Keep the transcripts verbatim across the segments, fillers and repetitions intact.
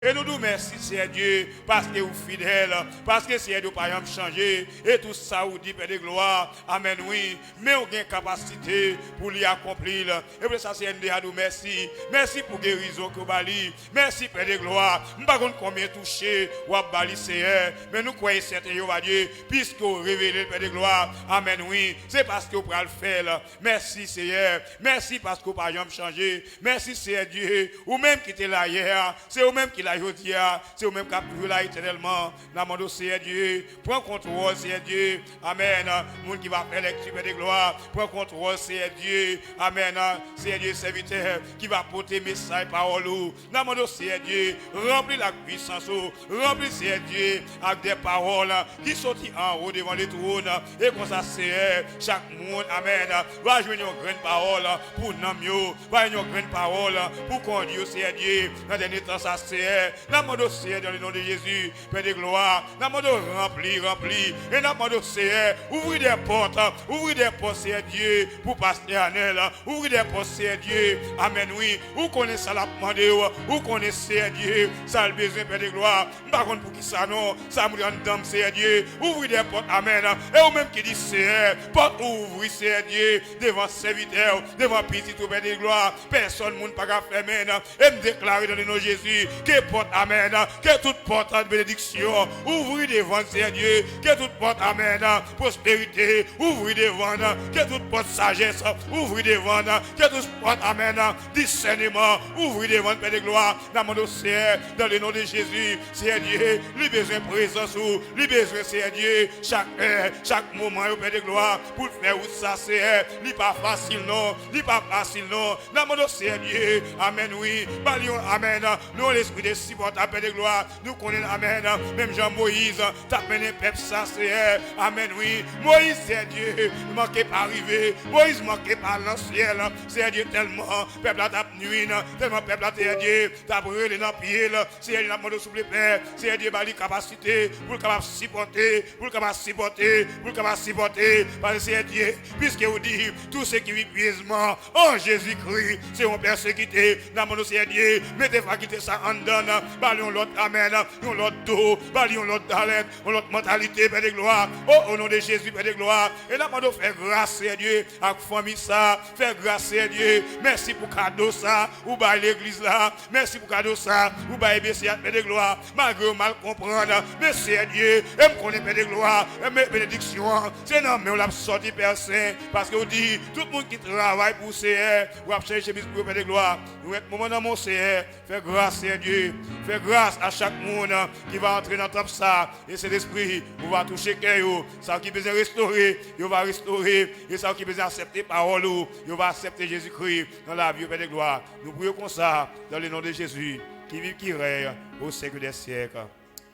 E nou di w mèsi, Seyè Dye, paske ou fidèl, paske, Seyè Dye, ou pa janm chanje, e tou sa ou di, Pè de glwa, amèn, wi, men w gen kapasite pou li akonpli l. E pou sa, Seyè, nou deja di w mèsi. Mèsi pou gerizon ke w ba li. Mèsi, Pè de glwa. M pa konn konbyen touche w ap ba li, Seyè, men nou kwè e sèten, Jewova Dye, piske w revele l, Pè de glwa. Amèn, wi. Se paske w pral fè l. Mèsi, Seyè. Mèsi paske w pa janm chanje. Mèsi, Seyè Dye. Ou menm ki te la yè a, se ou menm ki la jodi a, se ou menm k ap toujou la etènèlman. N ap mande w, Seyè Dye, pran kontwòl, Seyè Dye. Amèn. Moun ki va fè lèkti, Pè de glwa, pran kontwòl, Seyè Dye. Amèn. Seyè Dye, sèvitè ki va pote mesaj pawòl ou, n ap mande w, Seyè Dye, ranpli l ak pwisans ou, ranpli l, Seyè Dye, ak de pawòl ki soti anwo devan le twòn. E konsa, Seyè, chak moun, amèn, va jwenn yon grenn pawòl pou nanm yo, va jwenn yon grenn pawòl pou kondui yo, Seyè Dye, nan dènye tan sa, Seyè. N ap mande w, Seyè, dans le nom de Jésus, Pè de glwa, n ap mande w ranpli, ranpli, e n ap mande w, Seyè, ouvri de pòt, ouvri de pòt, Seyè Dye, pou pastè Anèl, ouvri de pòt, Seyè Dye, amèn, wi, ou konnen sa l ap mande w, ou konnen, Seyè Dye, sa l bezwen, Pè de glwa. M pa konn poukisa non, sa moute anndan m, Seyè Dye. Ouvri de pòt, amèn. E ou menm ki di, Seyè, pòt ou ouvri, Seyè Dye, devan sèvitè w, devan pitit ou, Pè de glwa. Pèsòn moun pa ka fèmen. E m deklare dans le nom de Jésus, ke pòt, amèn, ke tout pòt benediksyon ouvri devan l, Seyè Dye. Ke tout pòt, amèn, pwosperite ouvri devan l. Ke tout pòt sajès ouvri devan l. Ke tout pòt, amèn, disèneman ouvri devan l, Pè de glwa. N ap mande w, Seyè, dans le nom de Jésus, Seyè Dye, li bezwen prezans ou, li bezwen, Seyè Dye, chak è, chak moman yo, Pè de glwa, pou l fè wout sa, Seyè. Li pa fasil non, li pa fasil non. N ap mande w, Seyè Dye, amèn, wi, ba li yon, amèn, yon lespri de sipòtab, Pè de glwa. Nou konnen, amèn, menm jan Moyiz t ap mennen pèp sa, Seyè, amèn, wi, Moyiz, Seyè Dye, manke pa rive, Moyiz manke pa al nan syèl, Seyè Dye, tèlman pèp la t ap nwi, tèlman pèp la, Seyè Dye, t ap rele nan pye l. Seyè, n ap mande w, souple, Pè, Seyè Dye, ba li kapasite pou l kapab sipòte, pou l kapab sipòte, pou l kapab sipòte. Paske, Seyè Dye, piske ou di, tous ceux qui vivent pieusement en Jésus-Christ seront persécutés. N ap mande w, Seyè Dye, mete fakilte sa anndan l, ba li yon lòt, amèn, yon lòt do, ba li yon lòt talent, yon lòt mantalite, Pè de glwa. O, o non de Jezi, Pè de glwa. E n ap mande w fè gras, Seyè Dye, ak fanmi sa. Fè gras, Seyè Dye. Mèsi pou kado sa ou bay legliz la. Mèsi pou kado sa ou bay mesye a, Pè de glwa. Malgre yo mal konprann, men Seyè Dye, e m konnen, Pè de glwa, e men benediksyon an, se nan men w l ap sòti, Pè Sen, paske w di, tout moun ki travay pou Seyè, w ap chanje chemiz pou yo, Pè de glwa. Nou ret moman nan men w, Seyè. Fè gras, Seyè Dye. Fè gras a chak moun ki va antre nan tanp sa. E Sentespri, ou va touche kè yo. Sa ki bezwen restore, yo va restore. E sa ki bezwen aksepte pawòl ou, yo va aksepte Jezikri nan lavi yo, Pè de glwa. Nou priye konsa, dans le nom de Jésus, qui vit, qui règne au siècle des siècles.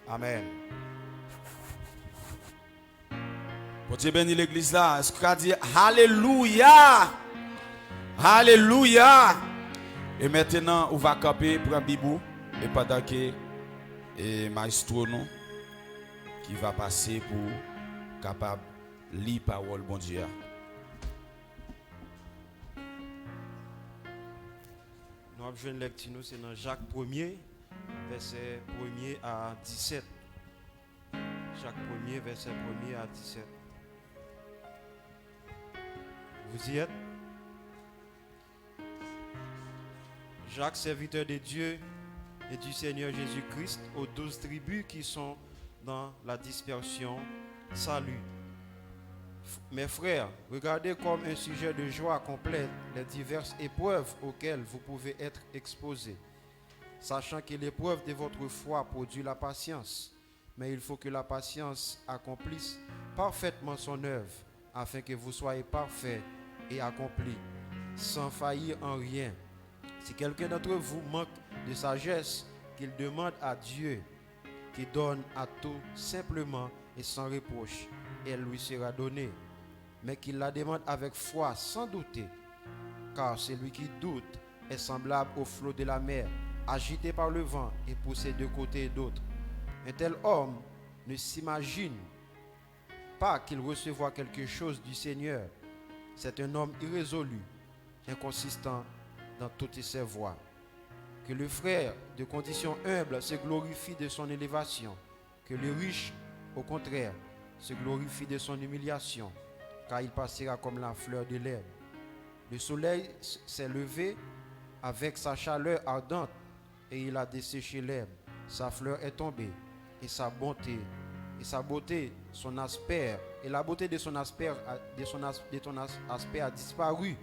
Amèn. Bondye beni legliz la. Èske w ka di alelouya? Alelouya! E mentenan, ou va kanpe, pran Bib ou, e pandan ke, e, maestro nou ki va pase pou kapab li pawòl Bondye a. Nou ap jwenn lèkti nou, se nan Jak premye, vèsè premye a disèt. Jak premye, vèsè premye a disèt. Vous y êtes? Jacques, serviteur de Dieu et du Seigneur Jésus-Christ, aux douze tribus qui sont dans la dispersion, salut. F-, mes frères, regardez comme un sujet de joie complète les diverses épreuves auxquelles vous pouvez être exposés, sachant que l'épreuve de votre foi produit la patience. Mais il faut que la patience accomplisse parfaitement son œuvre, afin que vous soyez parfaits et accomplis, sans faillir en rien. Si quelqu'un d'entre vous manque de sagesse, qu'il demande à Dieu, qui donne à tout simplement et sans reproche, et elle lui sera donnée. Mais qu'il la demande avec foi, sans douter. Car celui qui doute est semblable au flot de la mer, agité par le vent et poussé de côté et d'autre. Un tel homme ne s'imagine pas qu'il recevra quelque chose du Seigneur. C'est un homme irrésolu, inconsistant dans toutes ses voies. Que le frère de condition humble se glorifie de son élévation, que le riche, au contraire, se glorifie de son humiliation, car il passera comme la fleur de l'herbe. Le soleil s- s'est levé avec sa chaleur ardente et il a desséché l'herbe. Sa fleur est tombée et sa bonté et sa beauté, son aspect et la beauté de son aspect, a- de son as- de ton as- aspect a disparu,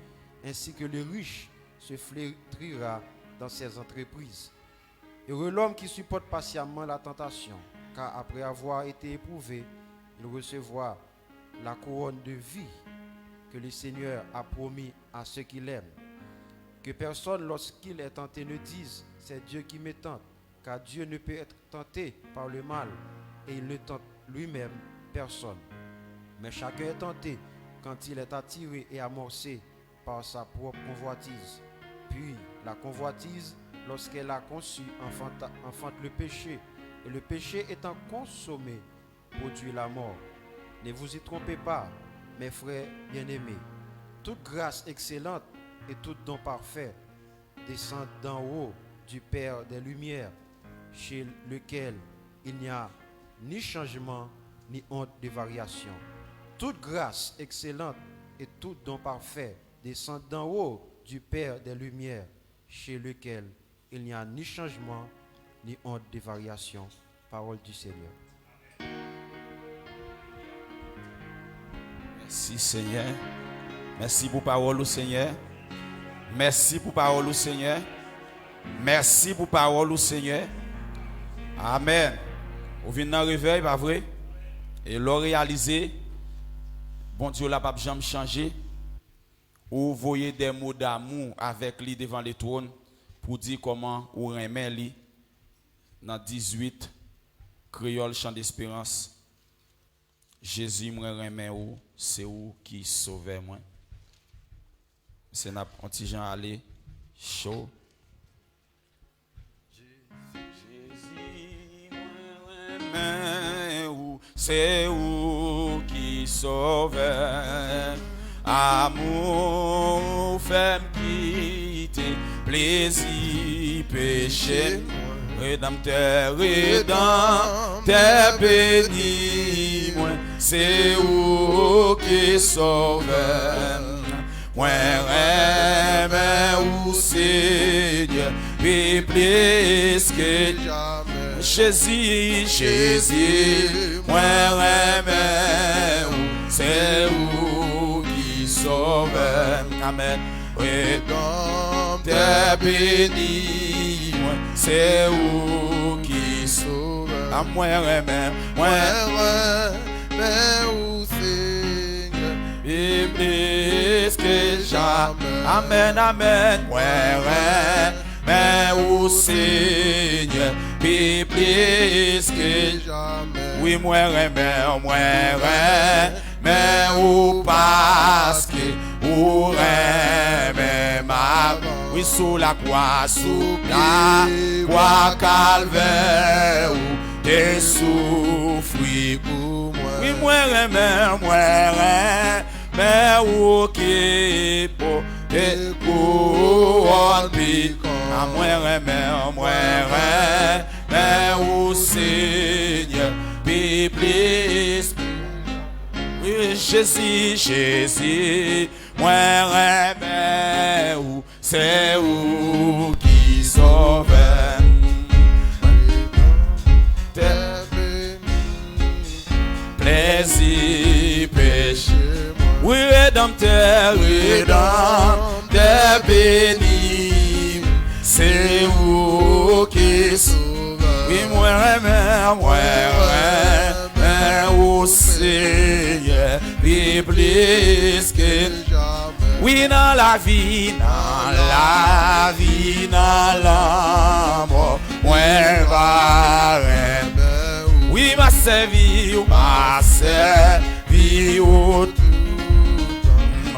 ainsi que le riche se flétrira dans ses entreprises. Heureux l'homme qui supporte patiemment la tentation, car après avoir été éprouvé, il recevra la couronne de vie que le Seigneur a promis à ceux qui l'aiment. Que personne, lorsqu'il est tenté, ne dise, c'est Dieu qui me tente, car Dieu ne peut être tenté par le mal, et il ne tente lui-même personne. Mais chacun est tenté quand il est attiré et amorcé par sa propre convoitise. Puis la convoitise, lorsqu'elle a conçu, enfanta- enfante le péché, et le péché étant consommé, produit la mort. Ne vous y trompez pas, mes frères bien-aimés. Toute grâce excellente et tout don parfait descendent d'en haut du Père des Lumières, chez lequel il n'y a ni changement ni onde de variation. Toute grâce excellente et tout don parfait descendent d'en haut du Père des Lumières, chez lequel il n'y a ni changement ni onde de variation. Parole du Seigneur. Mèsi Senyè. Mèsi pou pawòl ou Senyè. Mèsi pou pawòl ou Senyè. Mèsi pou pawòl ou Senyè. Amèn. Ou vin nan revèy, pa vre? E lè w reyalize Bondye w la p ap janm chanje, ou voye de mo damou avèk li devan letwòn pou di kòman ou renmen li nan dizuit Kreyòl Chan Desperans. Jezi, mwen renmen ou, se ou ki sovè mwen. Se n ap on ti jan ale cho. Jezi, mwen renmen ou, se ou ki sovè. Amou ou fè m kite plezi peche m. Redanmtè, Redanmtè beni mwen, se ou ki sovè m. Mwen renmen ou, Senyè, pi plis ke jamè. Jezi, Jezi, mwen renmen ou, se ou ki sovè m. Amèn. Redanmtè beni mwen, se ou ki sovè. A mwen renmen, mwen renmen ou, Senyè, pi plis ke jamè. Amèn, amèn. Mwen renmen ou, Senyè, pi plis ke jamè. Wi, mwen renmen, mwen renmen ou paske ou renmen m avan. Wi, sou lakwa, sou lakwa Kalvè, ou te soufri pou mwen. Wi, mwen renmen, mwen renmen ou ki pote kouwòn pikon. A mwen renmen, mwen renmen ou, Senyè, pi plis. Wi, Jezi, Jezi, mwen renmen ou, se ou ki sovè m. Te beni plezi peche mwen. Wi, Redanmtè, Redanmtè beni m, se ou ki sovè. Wi, mwen renmen, mwen renmen ou, Senyè, pi plis ke jamè. Wi, nan lavi, nan lavi, nan lanmò, mwen va renmen ou. Wi, m a sèvi ou, m a sèvi ou toutan.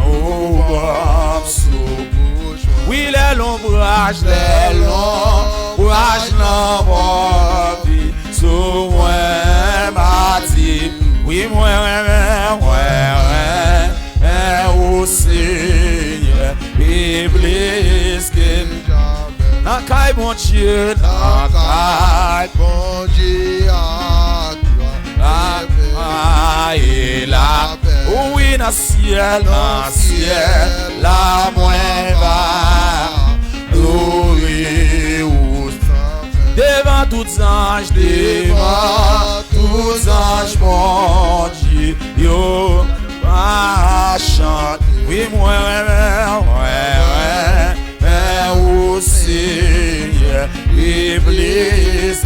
Ou ban m sou bouch mwen. Wi, lè lonbraj, lè lonbraj lanmò vin sou mwen, m a di, wi, mwen renmen, mwen renmen ou, Senyè, pi plis ke jamè. Nan kay Bondye, nan kay Bondye a glwa e lapè. Wi, nan syèl, nan syèl la mwen va adore ou. Devan tout zanj, devan tout zanj Bondye yo va chante. Wi, mwen renmen, mwen renmen ou, Senyè, pi plis.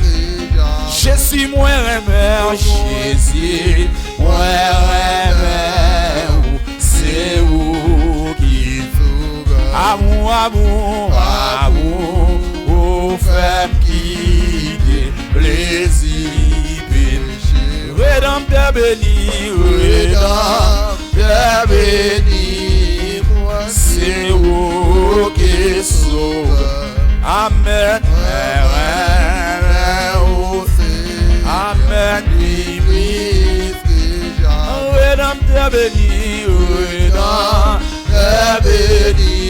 Jezi, mwen renmen, Jezi, mwen renmen ou, se ou ki sovè. Amou, amou, amou, ou fè m kite plezi peche. Redanmtè beni, Redanmtè beni, mwen se ou ki sovè. Amèn. Mwen renmen ou, Senyè. Amèn. Pi plis deja. Redanmtè beni, Redanmtè beni,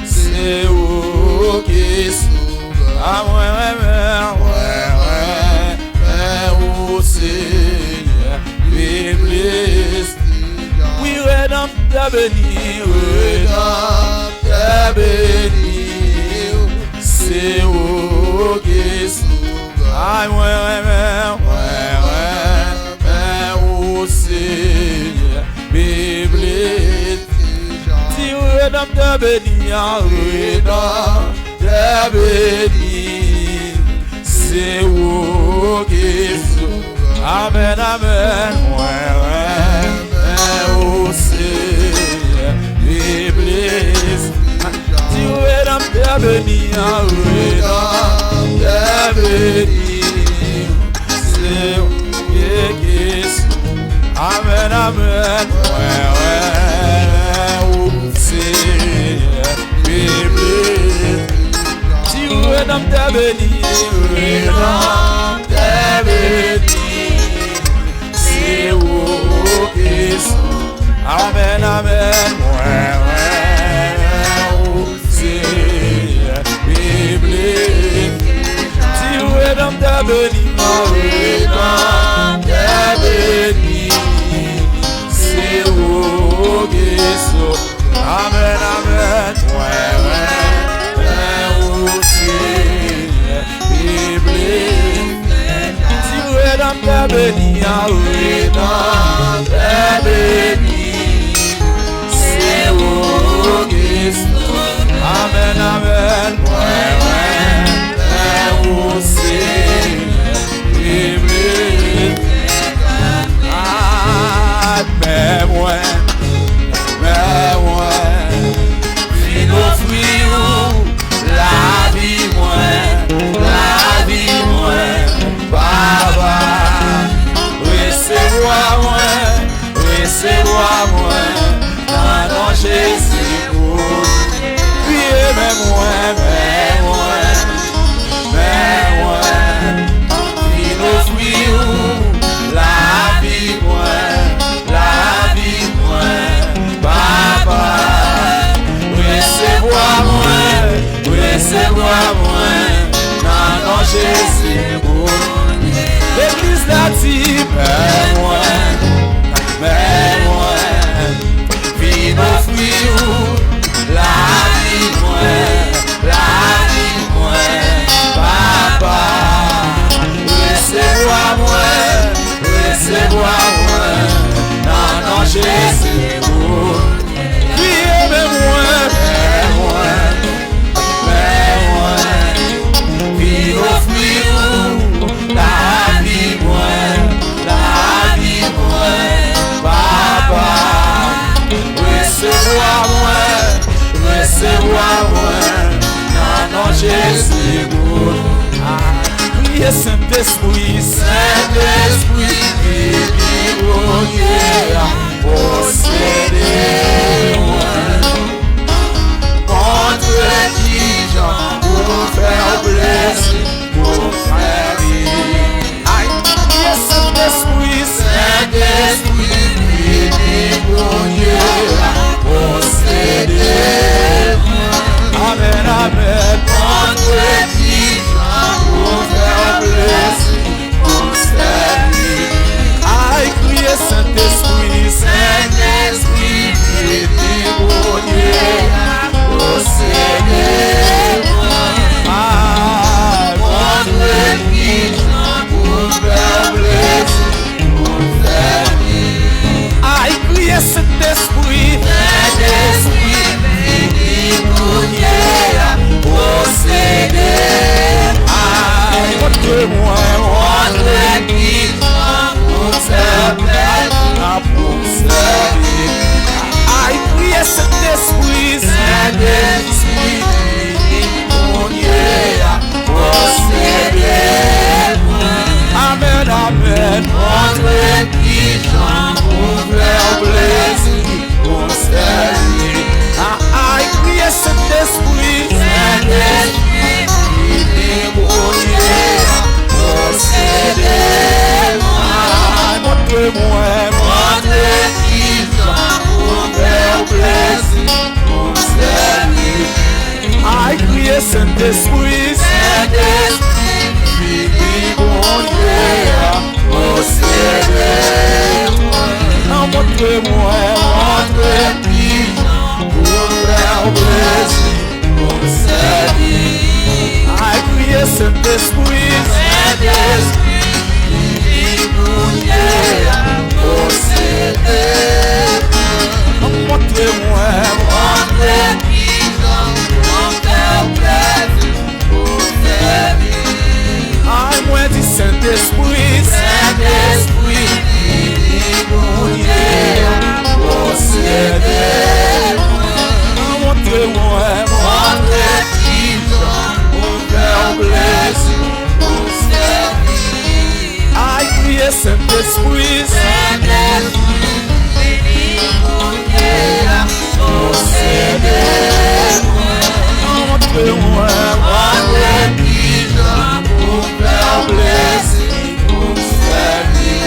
se ou ki sovè. A mwen renmen, mwen renmen ou, Senyè, pi plis. Wi, Redanmtè beni, Redanmtè beni, se ou ki sovè. Ay, mwen renmen, mwen renmen ou, Senyè, pi plis. Di, Redanmtè beni, a, Redanmtè beni, se ou ki sovè. Amèn, amèn, mwen renmen ou, Senyè, pi plis. Di, Redanmtè beni, a, Redanmtè beni, se ou ki sovè. Amèn, amèn, mwen renmen ou, Senyè, pi plis. Di, Redanmtè beni, Redanmtè beni, se ou ki sovè. Amèn, amèn, mwen renmen ou, Senyè, pi plis. Di, Redanmtè beni, Redanmtè beni, se ou ki sovè. Amèn, amèn, mwen renmen ou, Senyè, pi plis. Di, Redanmtè beni, a, Redanmtè beni, se ou ki sovè. Amèn, amèn, mwen renmen ou, Senyè, pi plis. Ay, men mwen, men mwen vin ofri ou lavi mwen, lavi mwen, Papa. Resevwa mwen, resevwa mwen, nan non Jezi, Bondye. Kriye, men mwen, men mwen, men mwen vin ofri ou lavi mwen, lavi mwen, Papa. Resevwa mwen, resevwa mwen, nan non Jezi, Bondye. Legliz la di, men mwen, men mwen vin ofri ou lavi mwen, lavi mwen, Papa. Resevwa mwen, resevwa mwen, nan non Jezi, Bondye. Kriye, men mwen, men mwen, men mwen vin ofri ou lavi mwen, lavi mwen, Papa. Resevwa mwen, resevwa mwen, nan non Jezi, Bondye. Priye, Sentespri, Sentespri, vini, Bondye a, posede mwen. Montre kijan pou fè w plezi, pou fè vini. Ay, priye, Sentespri, Sentespri, vini, Bondye a, posede mwen. Amèn, amèn. Montre mwen, montre kijan pou fè plèzi, pou sèvi. Ay, priye Sentespri. Sentespri, vini kounye a, posede mwen. Amèn, amèn. Montre kijan pou fè w plezi, pou sèvi. Ay, priye Sentespri. Sentespri, vini kounye a, posede mwen. Ay, montre mwen, montre kijan pou fè w plezi, pou sèvi. Ay, priye Sentespri. Sentespri, vini kounye a, posede mwen. Montre mwen, montre kijan pou fè w plezi, pou sèvi. Ay, priye Sentespri. Sentespri, vini kounye a, posede mwen. Montre mwen, montre kijan pou fè w plezi, pou sèvi. Ay, mwen di Sentespri. Sentespri, vini kounye a, posede mwen. Montre mwen, montre kijan pou fè w plezi, pou sèvi. Ay, priye Sentespri. Sentespri, vini kounye a, posede mwen. Montre mwen, montre kijan pou fè w plezi, pou sèvi.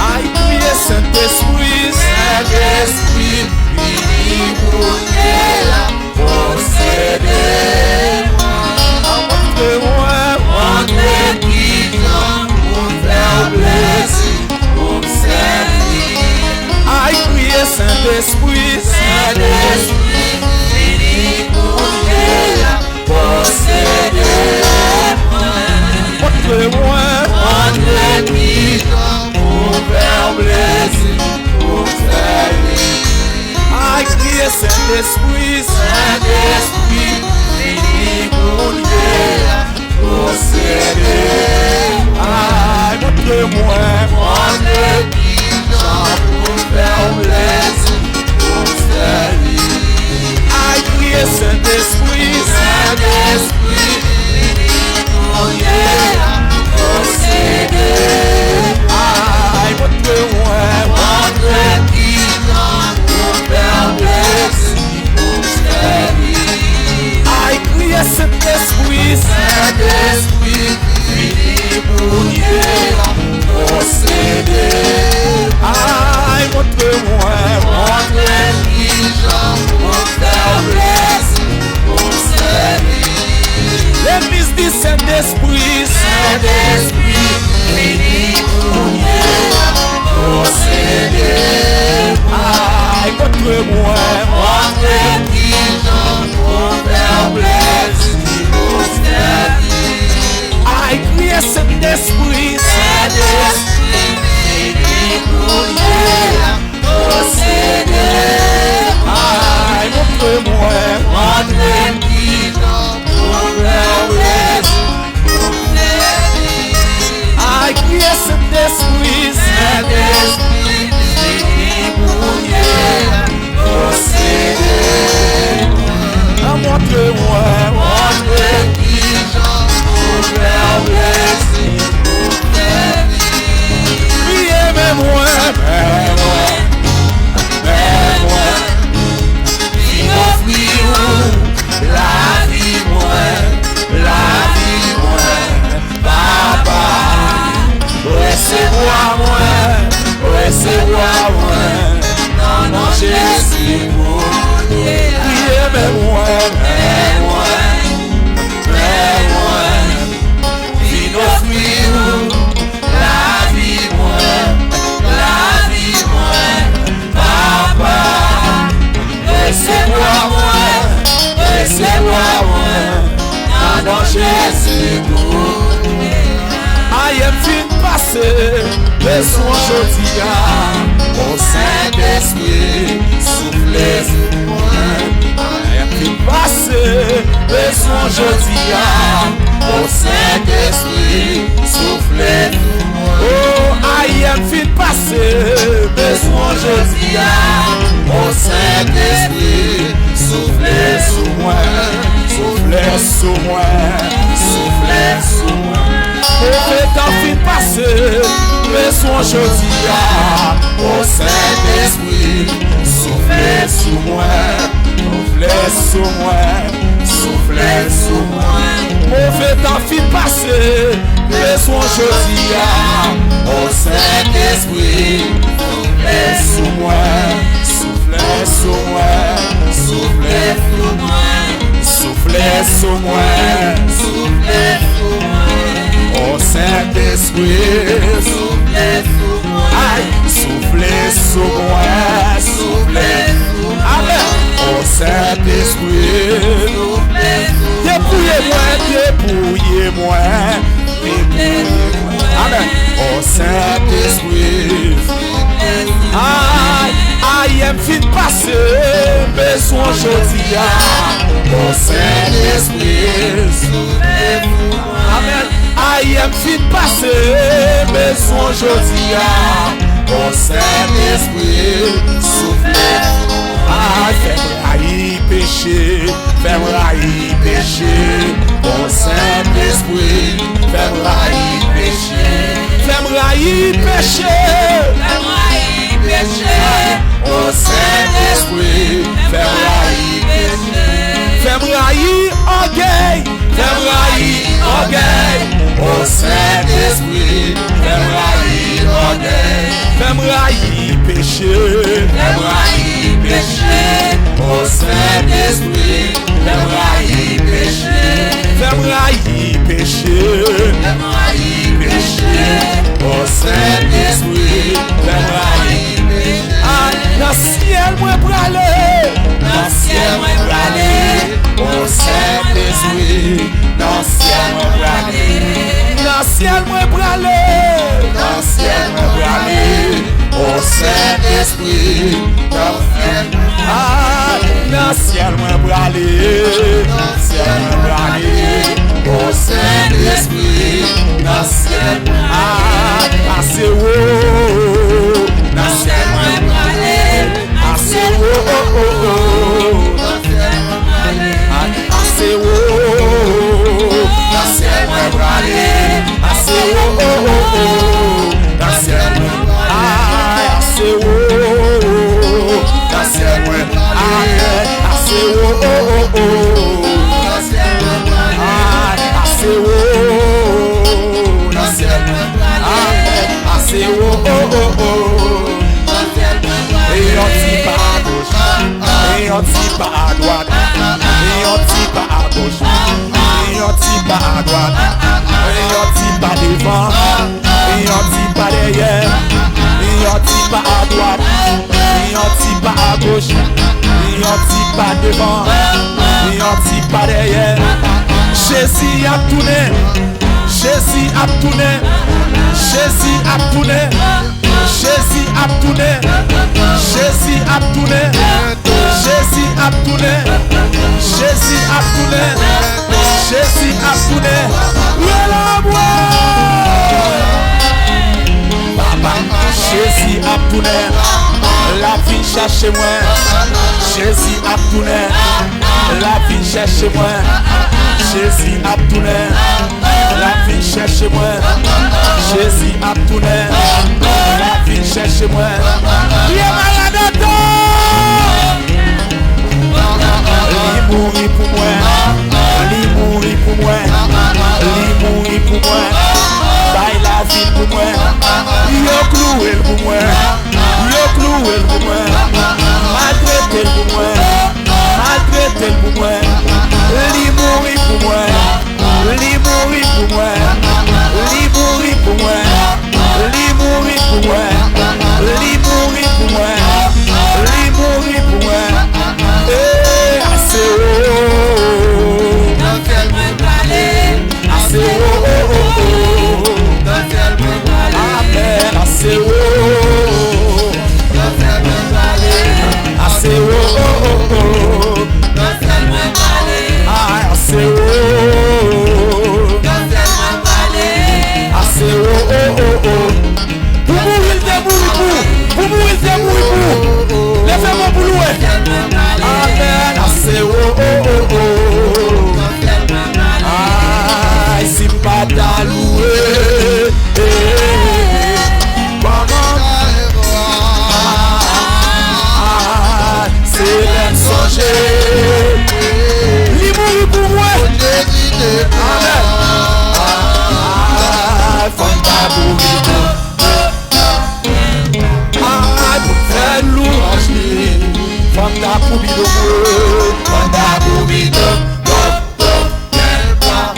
Ay, priye Sentespri. Sentespri, vini kounye a, posede mwen. Montre mwen, montre kijan pou fè w plezi, pou sèvi. Ay, priye Sentespri. Sentespri, vini kounye a, posede mwen. Montre mwen, montre kijan pou fè w plezi, pou sèvi. Ay, priye Sentespri. Sentespri, vini kounye a, posede. Ay, montre mwen, montre kijan pou fè w plezi, pou sèvi. Ay, priye Sentespri. Sentespri, vini kounye a, posede. Ay, montre mwen, montre kijan pou fè w plezi, pou sèvi. Ay, priye Sentespri. Sentespri, vini kounye a, posede. Ay, montre mwen, montre kijan pou fè w plezi, pou sèvi. Legliz di Sentespri. Sentespri, vini kounye a, posede. Ay, montre mwen, montre kijan pou fè w plezi, pou sèvi. Ay, priye Sentespri. Sentespri, vini kounye a, posede. Ay, montre mwen, montre kijan pou fè w plezi, pou sèvi. Ay, priye Sentespri. Sentespri, vini kounye a, posede. Montre mwen, montre kijan pou fè w plezi, pou sèvi. Priye, men mwen, men mwen, men mwen. Vin ofri ou lavi mwen, lavi mwen, Papa. Resevwa mwen, resevwa mwen, nan non Jezi, Bondye. Priye, men mwen, men mwen, men mwen. Vin ofri ou lavi mwen, lavi mwen, Papa. Resevwa mwen, resevwa mwen, nan non Jezi, Bondye. Ayè m fin pase, bezwen jodi a, o Sentespri, soufle sou mwen. Ayè m fin pase, bezwen jodi a, o Sentespri, Jodi a, o Sentespri, soufle sou mwen, soufle sou mwen, soufle sou mwen. Move tan fin pase, bezwen jodi a, o Sentespri, soufle sou mwen, soufle sou mwen, soufle sou mwen, soufle sou mwen, soufle sou mwen. O Sentespri, soufle sou mwen. Ay, soufle sou mwen, soufle sou mwen. Amèn. O Sentespri, soufle sou mwen. Depouye mwen, depouye mwen, depouye mwen. Amèn. O Sentespri, soufle sou mwen. Ay, ayè m fin pase, bezwen jodi a. O Sentespri, soufle sou mwen. Amèn. Ayè m fin pase, bezwen jodi a. O Sentespri, soufle sou mwen. Ay, fè m rayi peche, fè m rayi peche. O Sentespri, fè m rayi peche. Fè m rayi peche. Fè m rayi peche. O Sentespri, fè m rayi peche. Fè m rayi ògèy. Fè m rayi ògèy. O Sentespri, fè m rayi ògèy. Fè m rayi peche. Fè m rayi peche. O Sentespri, fè m rayi peche. Fè m rayi peche. Fè m rayi peche. O Sentespri, fè m rayi peche. Ay, nan syèl mwen prale. Nan syèl mwen prale. O Sentespri, nan syèl mwen prale. Nan syèl mwen prale. Nan syèl mwen prale. O Sentespri, nan syèl mwen prale. Ah, nan syèl mwen prale. Nan syèl mwen prale. O Sentespri, nan syèl mwen prale. Ah, ase wo. Nan syèl mwen prale. Ase wo, o, o, o. Ase wo, nan syèl mwen prale. Ase wo, o, o, o. Nan syèl mwen prale. Ay, ase wo, nan syèl mwen prale. Ase wo, o, o, o. Ay, ase wo, nan syèl mwen prale. Ase wo, o, o, o. E yon ti pa agoch, e yon ti pa adwat, e yon ti pa agoch, e yon ti pa adwat, e yon ti pa devan, e yon ti pa dèyè, e yon ti pa adwat, e yon ti pa agoch, e yon ti pa devan, e yon ti pa dèyè. Jezi ap tounen, Jezi ap tounen, Jezi ap tounen. Jezi ap tounen. Jezi ap tounen. Jezi ap tounen. Jezi ap tounen. Jezi ap tounen. Rele mwen. Papa, Jezi ap tounen. L ap vin chache mwen. Jezi ap tounen. L ap vin chache mwen. Jezi ap tounen. L ap vin chèche mwen. Jezi ap tounen. L ap vin chèche mwen. Li e malad antan. Li mouri pou mwen. Li mouri pou mwen. Li mouri pou mwen. Bay lavi l pou mwen. Yo klouwe l pou mwen. Yo klouwe l pou mwen. Maltrete l pou mwen. Maltrete l pou mwen. Li mouri pou mwen. Li mouri pou mwen. Li mouri pou mwen. Li mouri pou mwen. Li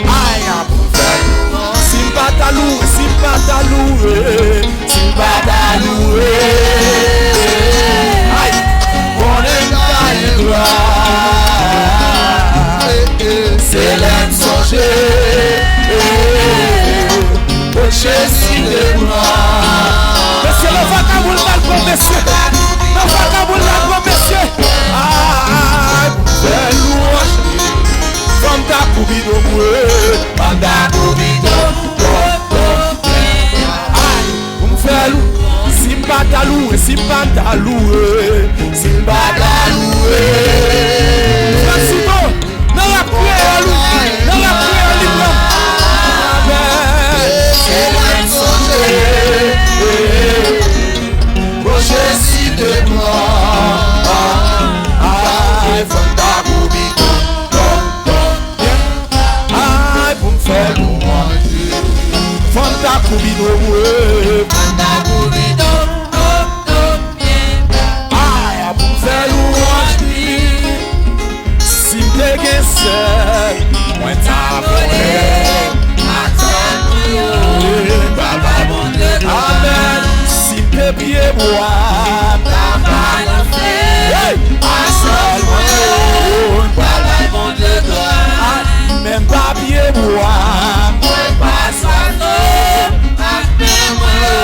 Ay, a pou fè. Si m pa ta louwe, si m pa ta louwe, si m pa ta louwe. Ay, konnen m ta engra. Se lè m sonje. Poche si de bra. Mesye, lè vagabon l pral pran mesye. Lè vagabon l pral pran mesye. Ay, pou m fè lwanj li. Fò m ta kou bidon mwen. Fò m ta kou bidon. Ay, pou m fè lou. Si m pa ta louwe, si m pa ta louwe. Si m pa ta louwe. Fransito. Nan rap kreyòl, wi. Nan rap kreyòl, li pran. Amen. Se lè m sonje. Poche si de bra. Ay, fò m ta kou bidon. Ay, pou m fè lwanj. Fò m ta kou bidon, wi. Fò m ta kou bidon. Ay, pou m fè lwanj li. Si m te gen sèl, mwen ta vole. Ak sèl mwen yo, Papa Bondye glwa. Amen. Si m te pye bwa, m ta balanse. Hey! Ak sèl mwen yo, Papa Bondye glwa. Men m pa pye bwa. Mwen pa swazo. Ak men mwen yo,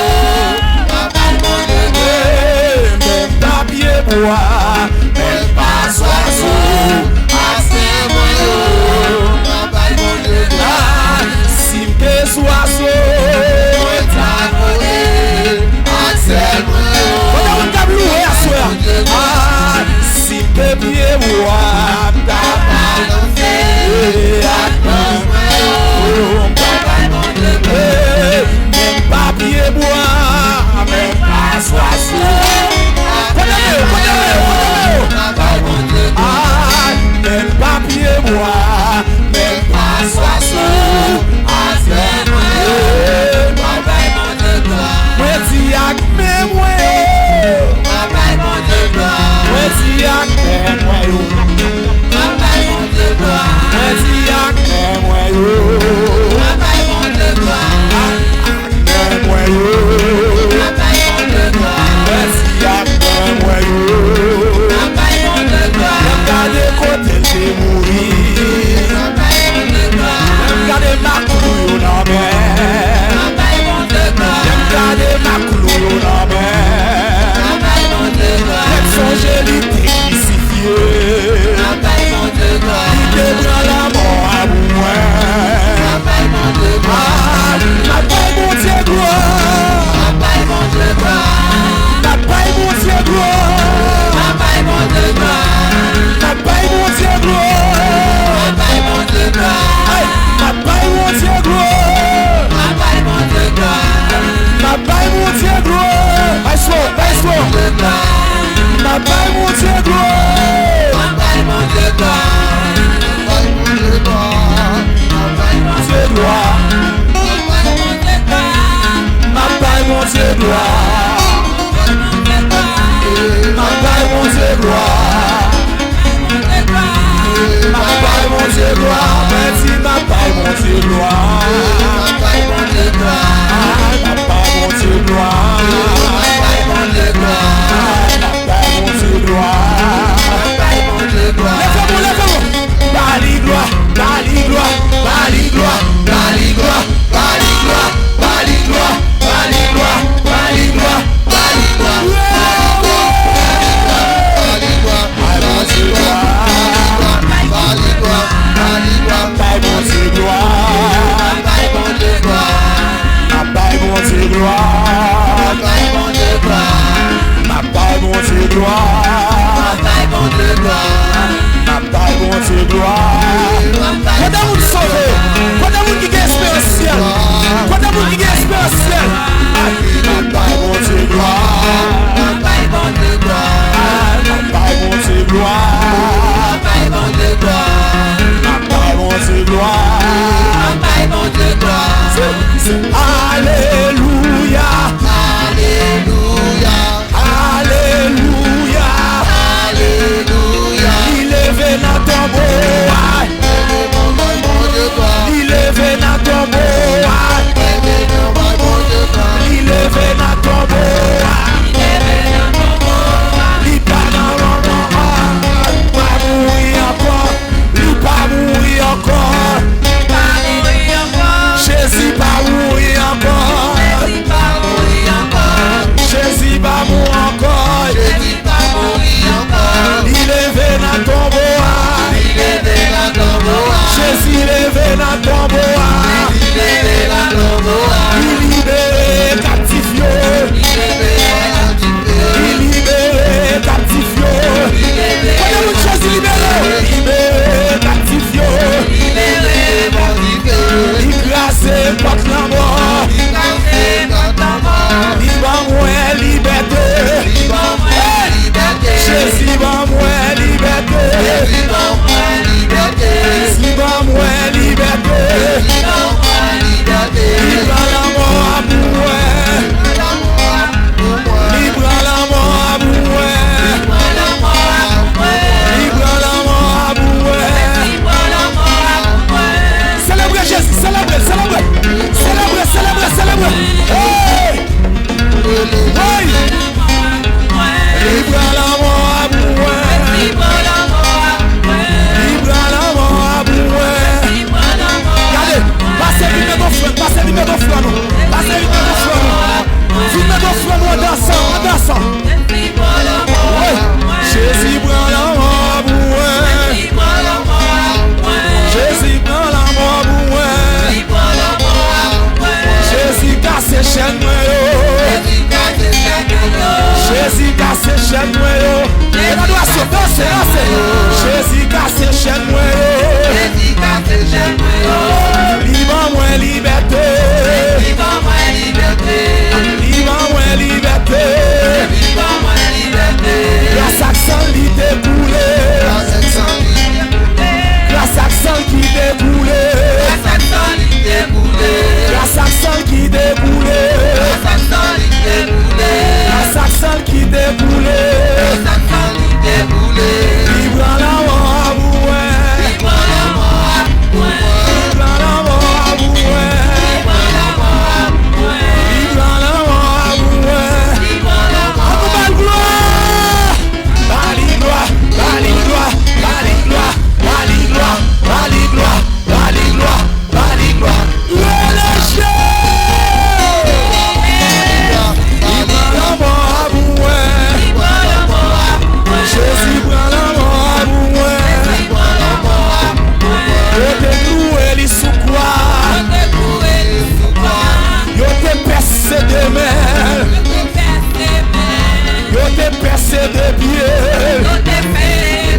m ap bay Bondye glwa. Men m pa pye bwa, men m pa swazo. Ak men mwen yo, m ap bay Bondye glwa. Si m te swazo, mwen ta vole. Ak sèl mwen yo. Konbyen moun k ap louwe aswè a? Ah, si m te pye bwa, m ta balanse. Ak men mwen yo, m ap bay Bondye glwa. Men m pa pye bwa, men m pa swazo. Kote mwen yo, kote mwen yo, kote mwen yo? Ah, men m pa pye bwa, men m pa swazo. Mwen di ak men mwen yo. Mwen di ak men mwen yo. Mwen di ak men mwen yo. Ak men mwen yo. Mèsi ak men mwen yo. Lè m gade kote l te mouri. Lè m gade maklou yo nan mè. Lè m gade maklou yo nan mè. Lè m sonje li te krisifye. Li te pran lanmò a pou mwen. Ah, n ap bay Bondye glwa. N ap bay Bondye glwa. N ap bay Bondye glwa. N ap bay Bondye glwa. Ay, n ap bay Bondye glwa. N ap bay Bondye glwa. N ap bay Bondye glwa. Bay slow, bay slow. N ap bay Bondye glwa. N ap bay Bondye glwa. N ap bay Bondye glwa. N ap bay Bondye glwa. N ap bay Bondye glwa. N ap bay Bondye glwa. Mwen di n ap bay Bondye glwa. N ap bay Bondye glwa. N ap bay Bondye glwa. N ap bay Bondye glwa. Leve men w, leve men w. Ba li glwa, ba li glwa, ba li glwa, ba li glwa, ba li glwa, ba li glwa, ba li glwa, ba li glwa, ba li glwa. Bay Bondye glwa, bay Bondye glwa, bay Bondye glwa, bay Bondye glwa. N ap Jezi kase chèn mwen yo. Jezi kase chèn mwen yo. Li ban mwen libète. Li ban mwen libète. Li ban mwen libète. Li ban mwen libète. Gras ak san li te koule. Gras ak san li te koule. Gras ak san ki te koule. Gras ak san li te koule. Gras ak san ki te koule. Gras ak san li te koule. Gras ak san ki te koule. Gras ak san li te koule. Li pran lanmò a pou mwen. Li pran lanmò a pou mwen. Li pran lanmò a pou mwen. Li pran lanmò a pou mwen. Li pran lanmò a pou mwen. Li pran lanmò a pou mwen. An nou ba l glwa. Ba li glwa, ba li glwa, ba li glwa, ba li glwa, ba li glwa, ba li glwa, ba li glwa. Rele Jezi! Li pran lanmò a pou mwen. Jezi pran lanmò a pou mwen. Yo te klouwe li sou kwa. Yo te pèse de men l. Yo te pèse de pye.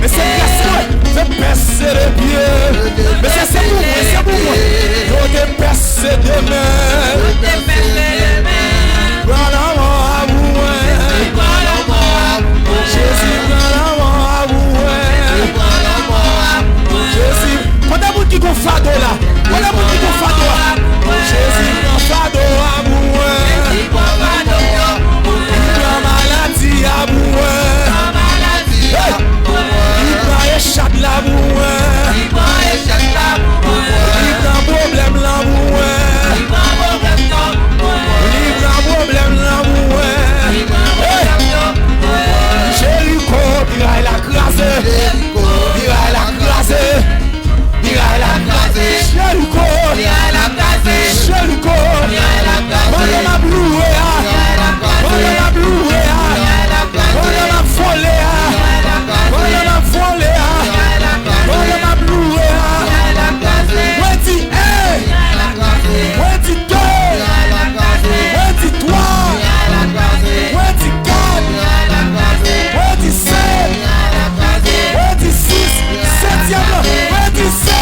Men se kras mwen. Yo te pèse de pye. Men se, se pou mwen, se pou mwen. Yo te pèse de men l. Pran lanmò a pou mwen. Jezi pran lanmò a pou mwen. Jezi, kote moun ki gon fado la? Kote moun ki gon fado a? Jezi pran fado a pou mwen. Li pran maladi a pou mwen. Hey! Li pran echak la pou mwen. Li pran pwoblèm lan pou mwen. Li pran pwoblèm lan pou mwen. Hey! Jeriko, miray la kraze. Miray la kraze. Miray la kraze. Jeriko. Miray la kraze. Jeriko. Miray la kraze. Mande m ap louwe a. Miray la kraze. Mande m ap louwe a. Miray la kraze. Mande m ap vole a. Miray la kraze. Mande m ap vole a. Miray la kraze. Mande m ap louwe a. Miray la kraze. Mwen di en. Miray la kraze. Mwen di de. Miray la kraze. Mwen di twa. Miray la kraze. Mwen di kat. Miray la kraze. Mwen di senk. Miray la kraze. Mwen di sis. Setyèm lan, mwen di se.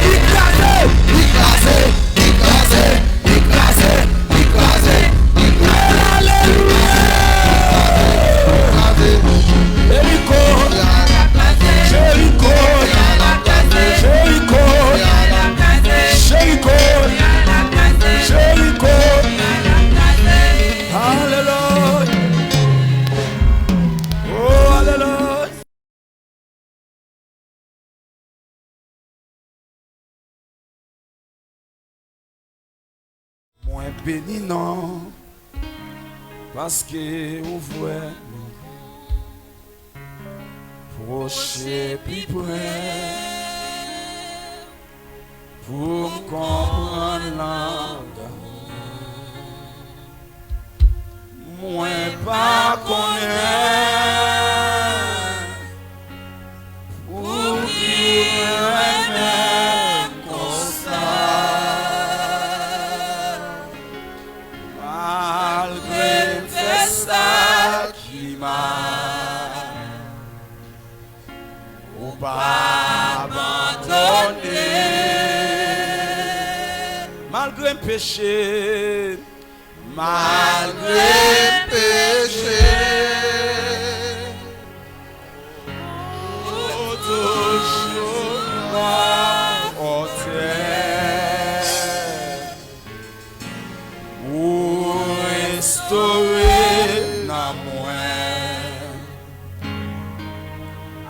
Li kraze, li kraze, li kraze, li kraze, li kraze, li kraze. Alelouya. Jeriko, Jeriko, Jeriko, Jeriko, Jeriko. Alelouya. Oh, alelouya. Mwen beni non, paske ou vwè pwoche pi pre pou m konprann lang. Mwen pa konnen pouki w renmen m konsa. Malgre m fè sa ki mal, ou pa abandone. Malgre m peche, malgre m peche, ou toujou nan otè. Ou restore nan mwen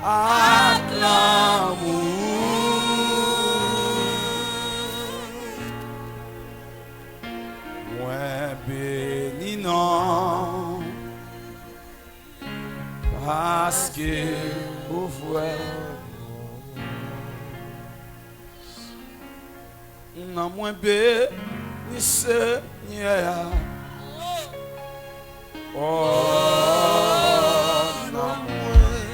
ak lanmou. Mwen beni non, paske ou vwè. Nan mwen beni Senyè a. Oh, nan mwen.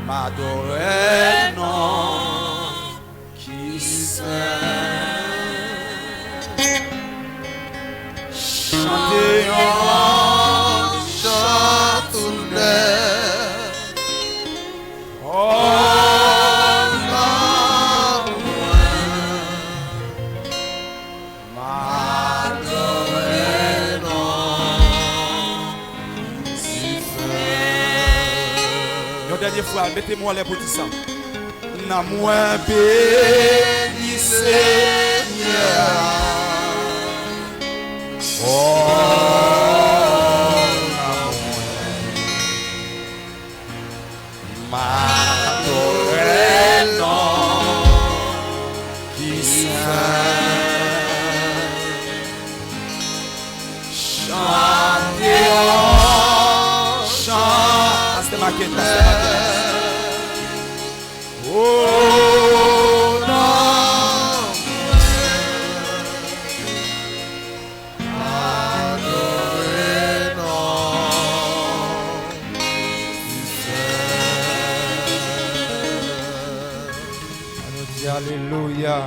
M adore non ki sen. Chante yon chan Pral mete men w anlè pou di sa. Nanm mwen beni Senyè a. O, nanm mwen m adore non ki sen. Chante yon chan. Pastè Maquette, pastè Maquette. O non mwen, adore non ki sen. Ann nou di alelouya.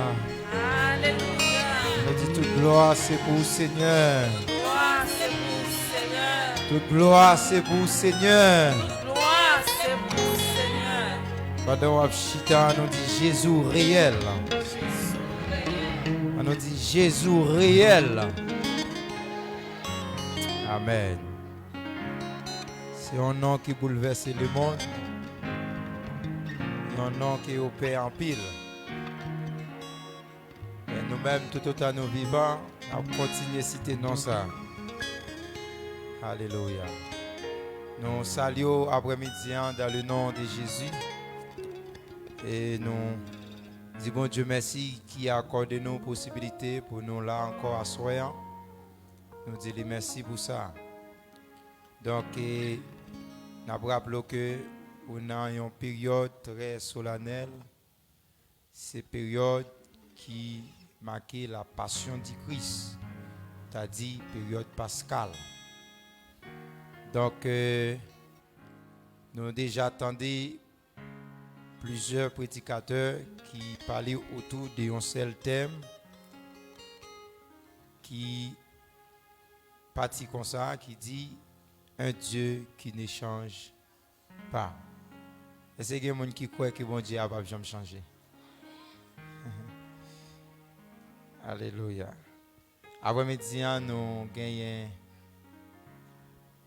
Alelouya. Nou di tout glwa se pou ou, Senyè. Glwa se pou ou, Senyè. Tout glwa se pou ou, Senyè. Tout glwa se pou ou, Senyè. Pandan w ap chita, nou di Jezi w reyèl. An nou di Jezi w reyèl. Amèn. Se yon non ki boulvèse lemonn. Yon non ke yo pè anpil. Men nou menm, toutotan nou vivan, n ap kontinye site non sa. Alelouya. Nou salye w aprèmidi an dans le nom de Jésus. E nou di Bondye mèsi ki akòde nou posibilite pou nou la ankò aswè an. Nou di li mèsi pou sa. Donk, e, n ap raple w ke ou nan yon peryòd trè solanèl. Se peryòd ki make la Passion du Christ, sètadi peryòd paskal. Donk, e, nou deja tande plizyè predikatè ki pale otou de yon sèl tèm ki pati konsa, ki di, Un Dieu qui ne change pas. Èske gen moun ki kwè ke Bondye a p ap janm chanje? Alelouya. Aprèmidi an, nou genyen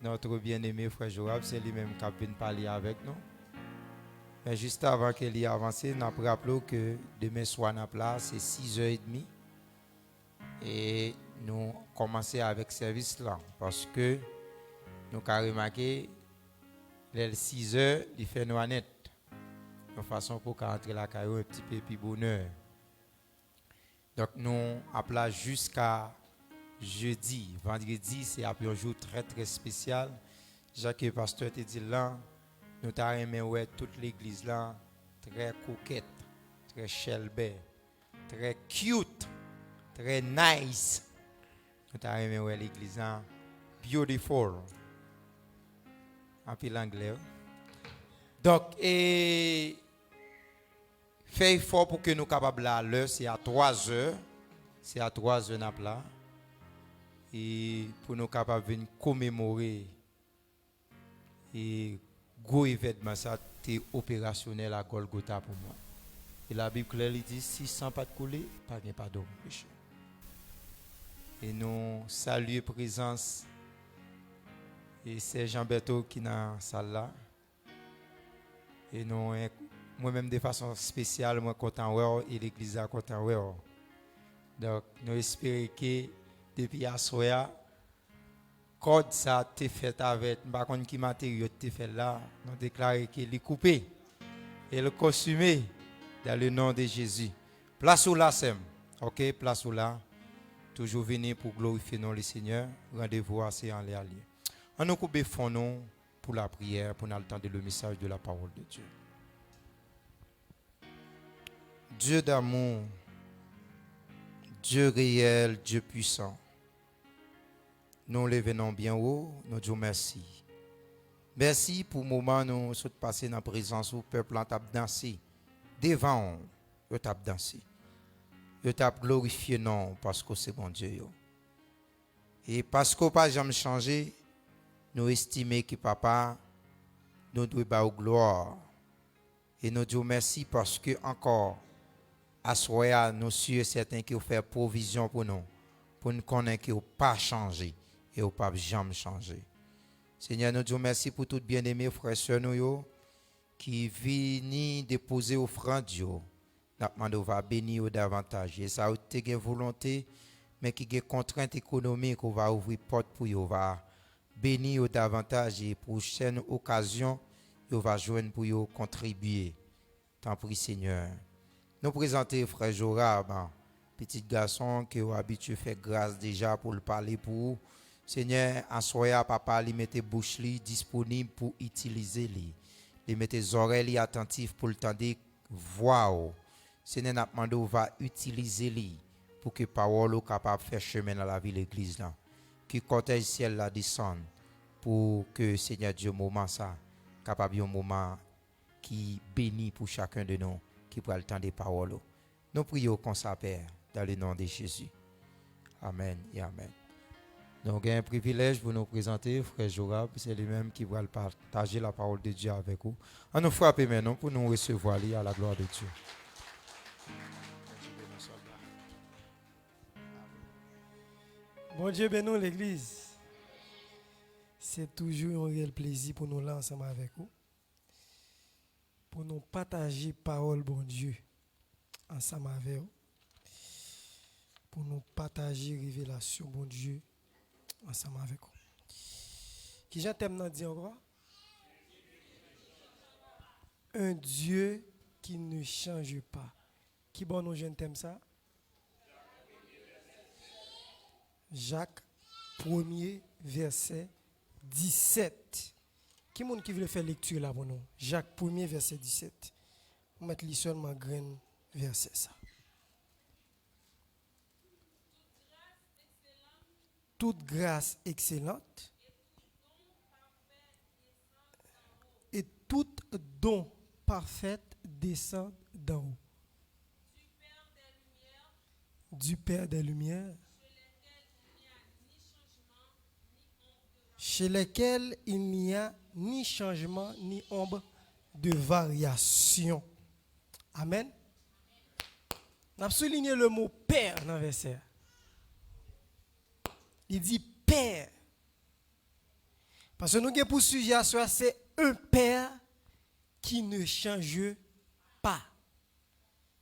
notre bien-aimé frè Jorab, se li menm k ap vin pale avèk nou. Men jis avan ke li avanse, n ap raple w ke demen swa n ap la, se sizè edmi. E nou kòmanse avèk sèvis la, paske nou ka remake, lè l sizè, li fè nwa nèt. Yon fason pou w ka antre lakay ou yon ti pe pi bonè. Donk, nou ap la jiska jedi. Vandredi, se ap yon jou trè, trè espesyal. Jan ke pastè te di l lan, nou ta renmen wè tout legliz lan trè kokèt, trè chèlbè, trè cute, trè nice. Nou ta renmen wè legliz lan beautiful. Anpil anglè, wi. Donk, e, fè efò pou ke nou kapab la alè, se a twazè, se a twazè n ap la. E pou nou kapab vin komemore, e gwo evènman sa te operasyonèl a Gòlgota pou mwen. E Labib klè, li di, si san pa t koule, pa gen padon pou peche. E nou salye prezans e sè Jean Bertho ki nan sal la. E nou, mwen menm de fason espesyal, mwen kontan wè w e legliz la kontan wè w. Donk, nou espere ke depi aswè a, kòd sa te fèt avèk, m pa konn ki materyo te fè l la, nou deklare ke li koupe. E l konsime, dans le nom de Jésus. Plas ou la, sè m. Oke, plas ou la. Toujou vini pou glorifye non le Senyè. Randevou a se anlè a l ye. Ann nou koube fwon nou pou lapriyè, pou n al tande le message de la parole de Dieu. Dieu d'amour, Dieu réel, Dieu puissant. Nou leve non byen wo, nou di w mèsi. Mèsi pou moman nou sot pase nan prezans ou, pèp lan t ap danse devan w, yo t ap danse. Yo t ap glorifye non w paske w se Bondye yo. E paske w pa janm chanje, nou estime ke, Papa, nou dwe ba w glwa. E nou di w mèsi paske ankò, aswè a, nou si e sèten ke w fè pwovizyon pou nou, pou n konnen ke w pa chanje e w p ap janm chanje. Senyè, nou di w mèsi pou tout byeneme frè sè nou yo, ki vini depoze ofrann yo, n ap mande w va beni yo davantaj. E sa yo ki te gen volonte, men ki gen kontrent ekonomik, ou va ouvri pòt pou yo, va beni yo davantaj, e pwochèn okazyon yo va jwenn pou yo kontribye. Tanpri, Senyè. Nou prezante frè Jorab, pitit gason ke w abitye fè gras deja pou l pale pou ou. Senyè, aswè a, papa, li mete bouch li disponib pou itilize li. Li mete zòrèy li atantif pou l tande vwa w. Senyè, n ap mande w va itilize li pou ke pawòl ou kapab fè chemen nan lavi legliz lan. Ke kòtèj syèl la desann pou ke, Senyè Dye, moman sa kapab yon moman ki beni pou chaken de nou ki pral tande pawòl ou. Nou priye w konsa, Pè, dans le nom de Jésus. Amèn e amèn. Nou gen privilèj pou nou prezante frè Jorab, se li menm ki pral pataje la parole de Dieu avèk ou. An nou frape men nou pou nou resevwa li à la gloire de Dieu. Bondye beni w, legliz. Se toujou yon reyèl plezi pou nou la ansanm avèk ou, pou nou pataje pawòl Bondye ansanm avè w, pou nou pataje revelasyon Bondye ansanm avèk ou. Kijan tèm nan di ankò? Un Dieu qui ne change pas. Ki bò nou jwenn tèm sa? Jak premye, vèsè disèt. Ki moun ki vle fè lekti la pou nou? Jak premye, vèsè disèt. Ou mèt li sèlman grenn vèsè sa. Tout grâce excellente et tout don parfait descend d'en haut, du Père des Lumières, chez lesquels il n'y a ni changement ni ombre de variation. Amen. N ap soulinye le mo pè nan vèsè a. Li di pè. Paske nou gen pou sijè aswè a, se un père qui ne change pas.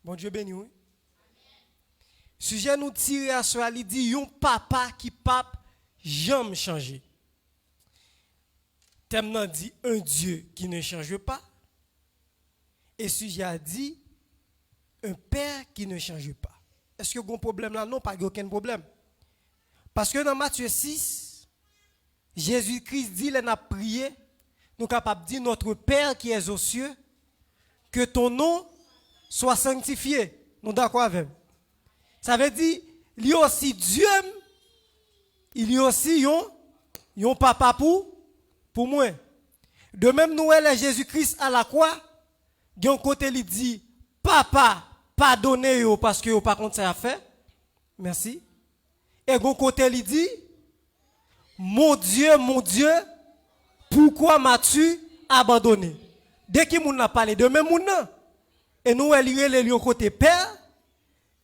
Bondye beni w, wi. Sijè nou tire aswè a, li di yon papa ki p ap janm chanje. Tèm nan di un Dieu qui ne change pas. E sijè a di un père qui ne change pas. Èske gen pwoblèm la? Non, pa gen okenn pwoblèm. Paske nan Matye sis, Jezi Kris di lè n ap priye, nou kapab di, Notre Père qui es aux cieux, que ton nom soit sanctifié. Nou dakò avè m? Sa vle di, li osi Dye m, li osi yon, yon papa pou, pou mwen. De menm, nou wè lè Jezi Kris alakwa, gen yon kote li di, Papa, padone yo paske yo pa konn sa y ap fè. Mèsi. E gon kote li di, Mon Dieu, mon Dieu, pourquoi m'as-tu abandonné? De ki moun l ap pale? De menm moun nan. E nou wè li rele l yon kote pè,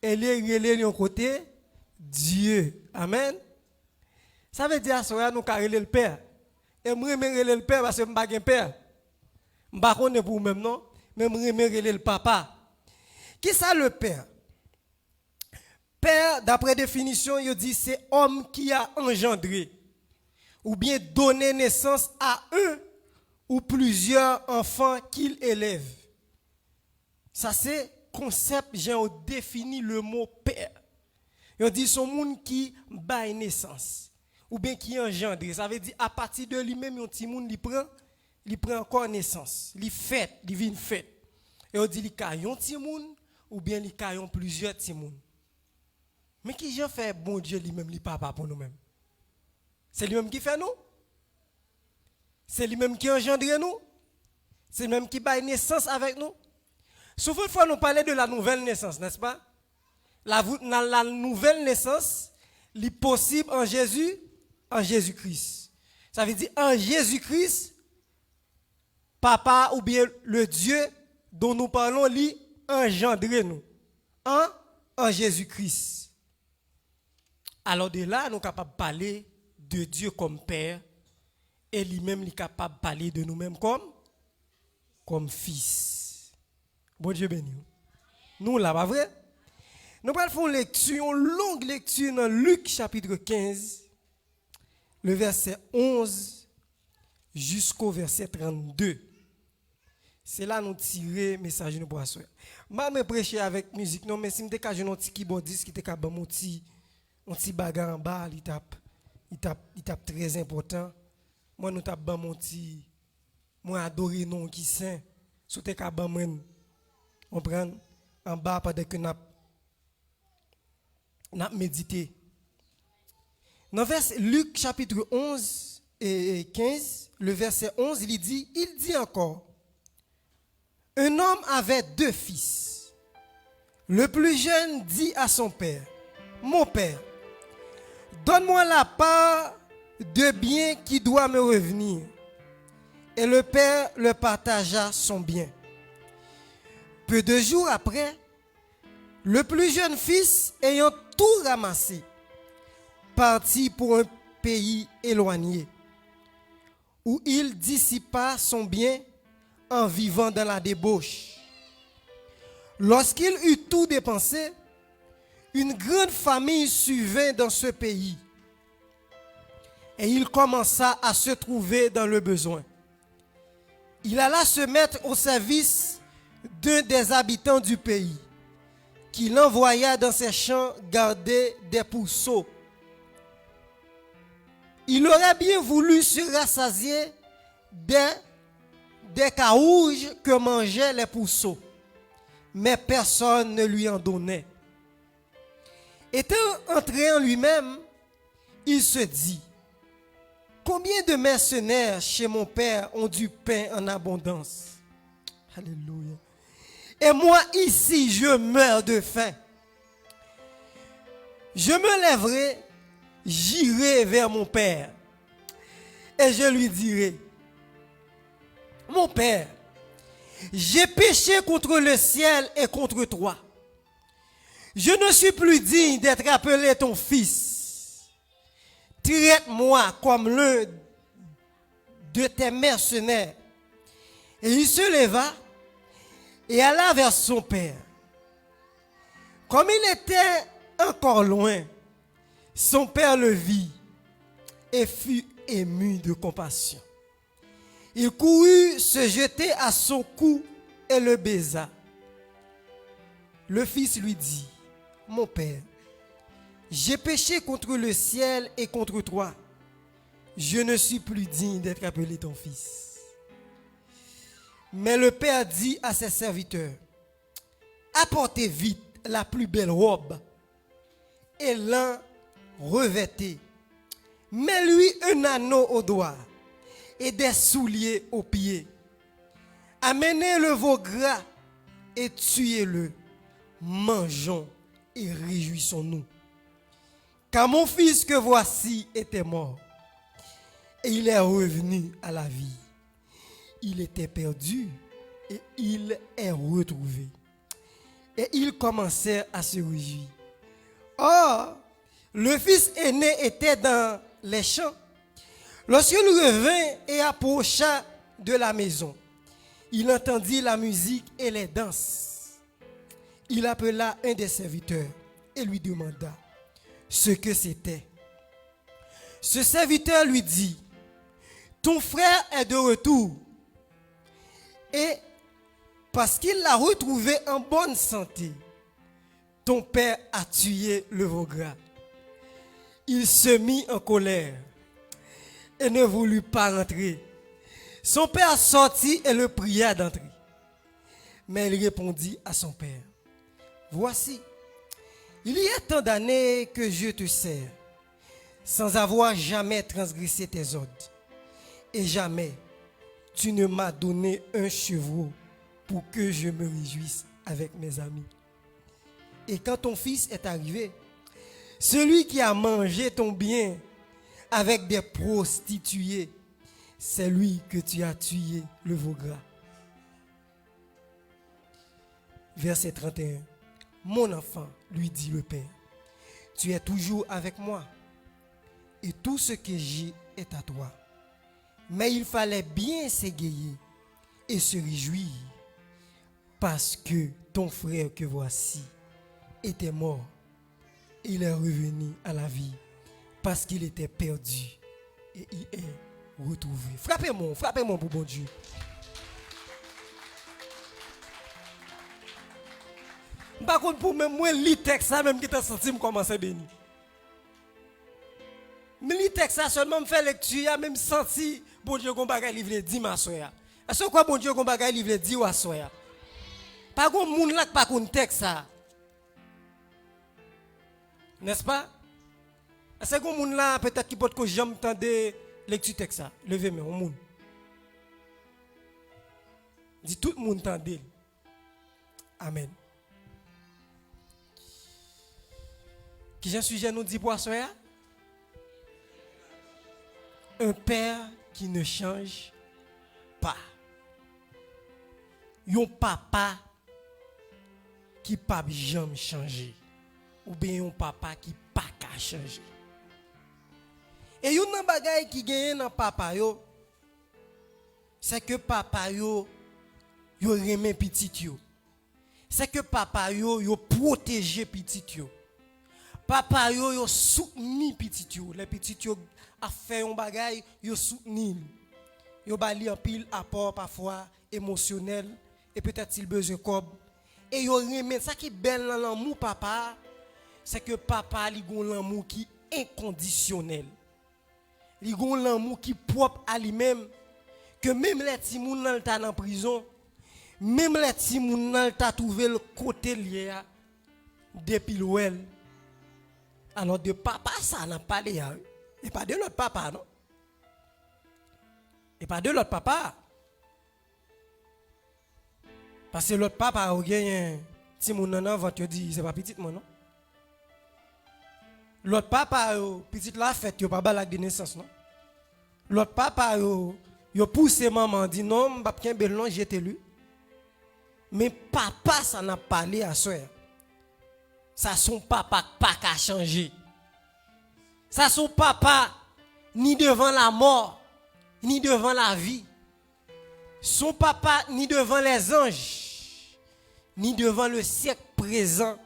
e li rele l yon kote Dye. Amèn. Sa vle di aswè a nou ka rele l pè. E m renmen rele l pè paske m pa gen pè. M pa konnen pou ou menm non, men m renmen rele l papa. Kisa le pè? Père, d'après définition, yo di se homme qui a engendré ou bien donné naissance à un ou plusieurs enfants qu'il élève. Sa se konsèp jan yo defini le mo pè. Yo di se yon moun ki bay nesans oubyen ki anjandre. Sa vle di apati de li menm yon timoun li pran, li pran kò nesans, li fèt, li vin fèt. E yo di li ka yon timoun oubyen li ka yon plizyè timoun. Men kijan fè Bondye li menm li papa pou nou menm? Se li menm ki fè nou? Se li menm ki anjandre nou? Se li menm ki bay nesans avèk nou? Souvantfwa nou pale de la nouvelle naissance, n'est-ce pas? La, la nouvelle naissance, li posib an Jezi, an Jezi Kris. Sa vle di an Jezi Kris, Papa oubyen le Dieu dont nous parlons, li anjandre nou an, an Jezi Kris. Alò de la, nou kapab pale de Dye kòm Pè, e li menm li kapab pale de nou menm kòm, kòm fis. Bondye beni w. Nou la, pa vre? Nou pral fè yon lekti, yon long lekti nan Lik chapit kenz, le vèsè onz jisko vèsè trannde. Se la nou tire mesaj nou pou aswè. M pa renmen preche avèk mizik non, men si m te ka jwenn yon ti kibòdis ki te ka ban m yon ti, yon ti bagay anba, li t ap, li t ap, li t ap trè enpòtan. Mwen, nou t ap ban m yon ti, mwen adore non ki sen. Si w te ka ban mwen, konprann, anba pandan ke n ap, n ap medite. Nan vèsè Lik chapit onz e, e kenz, le vèsè onz, li di, il dit encore, un homme avait deux fils. Le plus jeune dit à son père, mon père, donne-moi la part de bien qui doit me revenir. Et le père leur partagea son bien. Peu de jours après, le plus jeune fils, ayant tout ramassé, partit pour un pays éloigné, où il dissipa son bien en vivant dans la débauche. Lorsqu'il eut tout dépensé, une grande famine survint dans ce pays, et il commença à se trouver dans le besoin. Il alla se mettre au service d'un des habitants du pays, qu'il envoya dans ses champs garder des pourceaux. Il aurait bien voulu se rassasier des, des carouges que mangeaient les pourceaux, mais personne ne lui en donnait. Étant entré en lui-même, il se dit, combien de mercenaires chez mon père ont du pain en abondance. Alléluia. Et moi ici, je meurs de faim. Je me lèverai, j'irai vers mon père, et je lui dirai, mon père, j'ai péché contre le ciel et contre toi. Je ne suis plus digne d'être appelé ton fils. Traite-moi comme l'un de tes mercenaires. Et il se leva et alla vers son père. Comme il était encore loin, son père le vit et fut ému de compassion. Il courut se jeter à son cou et le baisa. Le fils lui dit, mon père, j'ai péché contre le ciel et contre toi. Je ne suis plus digne d'être appelé ton fils. Mais le père dit à ses serviteurs, apportez vite la plus belle robe et l'en revêtez. Mets-lui un anneau au doigt et des souliers aux pieds. Amenez le veau gras et tuez-le. Mangeons et réjouissons-nous. Car mon fils que voici était mort, et il est revenu à la vie. Il était perdu, et il est retrouvé. Et ils commencèrent à se réjouir. Or, le fils aîné était dans les champs. Lorsqu'il revint et approcha de la maison, il entendit la musique et les danses. Il appela un des serviteurs et lui demanda ce que c'était. Ce serviteur lui dit, ton frère est de retour, et parce qu'il l'a retrouvé en bonne santé, ton père a tué le veau gras. Il se mit en colère et ne voulut pas rentrer. Son père sortit et le pria d'entrer. Mais il répondit à son père, voici, il y a tant d'années que je te sers, sans avoir jamais transgressé tes ordres, et jamais tu ne m'as donné un chevreau pour que je me réjouisse avec mes amis. Et quand ton fils est arrivé, celui qui a mangé ton bien avec des prostituées, c'est lui que tu as tué le veau gras. Verset trente et un. Mon enfant, lui dit le père, tu es toujours avec moi, et tout ce que j'ai est à toi. Mais il fallait bien s'égayer et se réjouir, parce que ton frère que voici était mort, et il est revenu à la vie, parce qu'il était perdu, et il est retrouvé. Frape men w, frape men w pou Bondye. M pa konn pou mwen, mwen li tèks la, men m gentan santi m kòmanse beni. M li tèks la sèlman, m fè lekti a, men m santi Bondye gon bagay li vle di m aswè a. Èske w kwè Bondye gon bagay li vle di w aswè a? Pa gon moun la k pa konn tèks sa. Nèspa? Èske gon moun la petèt ki potko janm tande lekti tèks sa? Leve men, yon moun. Di tout moun tande l. Amèn. Kijan sijè nou di pou aswè a? Un père qui ne change pas. Yon papa ki p ap janm chanje. Oubyen yon papa ki pa ka chanje. E youn nan bagay ki genyen nan papa yo, se ke papa yo, yo renmen pitit yo. Se ke papa yo, yo pwoteje pitit yo. Papa yo, yo soutni pitit yo. Lè pitit yo ap fè yon bagay, yo soutni l. Yo ba li anpil apò pafwa emosyonèl, e petèt si l bezwen kòb. E yo renmen, sa ki bèl nan lanmou papa a, se ke papa a, li gon lanmou ki enkondisyonèl. Li gon lanmou ki pwòp a li menm, ke menm lè timoun nan l ta nan prizon, menm lè timoun nan l ta twouve l kote l ye a, depi l wè l. Alò de papa sa n ap pale a, wi. E pa de lòt papa, non. E pa de lòt papa. Paske lòt papa yo genyen timoun nan nan vant yo di, "Se pa pitit mwen, non." Lòt papa yo, pitit la fèt, yo pa ba l ak de nesans, non. Lòt papa yo, yo pouse manman an di, "Non, m p ap kenbe l, non, jete l, wi." Men papa sa n ap pale aswè a, sa se yon papa k pa ka chanje. Sa se yon papa ni devan lamò, ni devan lavi. Son papa ni devan lèzanj, ni devan le syèk prezan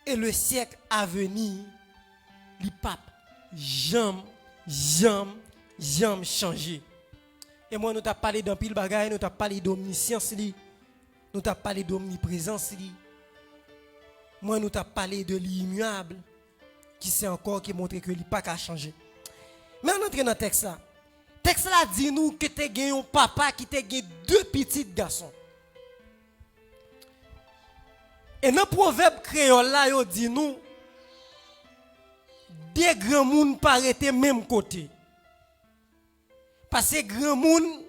e le syèk aveni, li p ap janm, janm, janm chanje. E mwen, nou t ap pale d anpil bagay, nou t ap pale d omnisyans li, nou t ap pale d omniprezans li. Mwen, nou t ap pale de li imiyab, ki se ankò ki montre ke li pa ka chanje. Men ann antre nan tèks la. Tèks la di nou ke te gen yon papa ki te gen de pitit gason. E nan pwovèb kreyòl la, yo di nou, de granmoun pa rete menm kote. Paske granmoun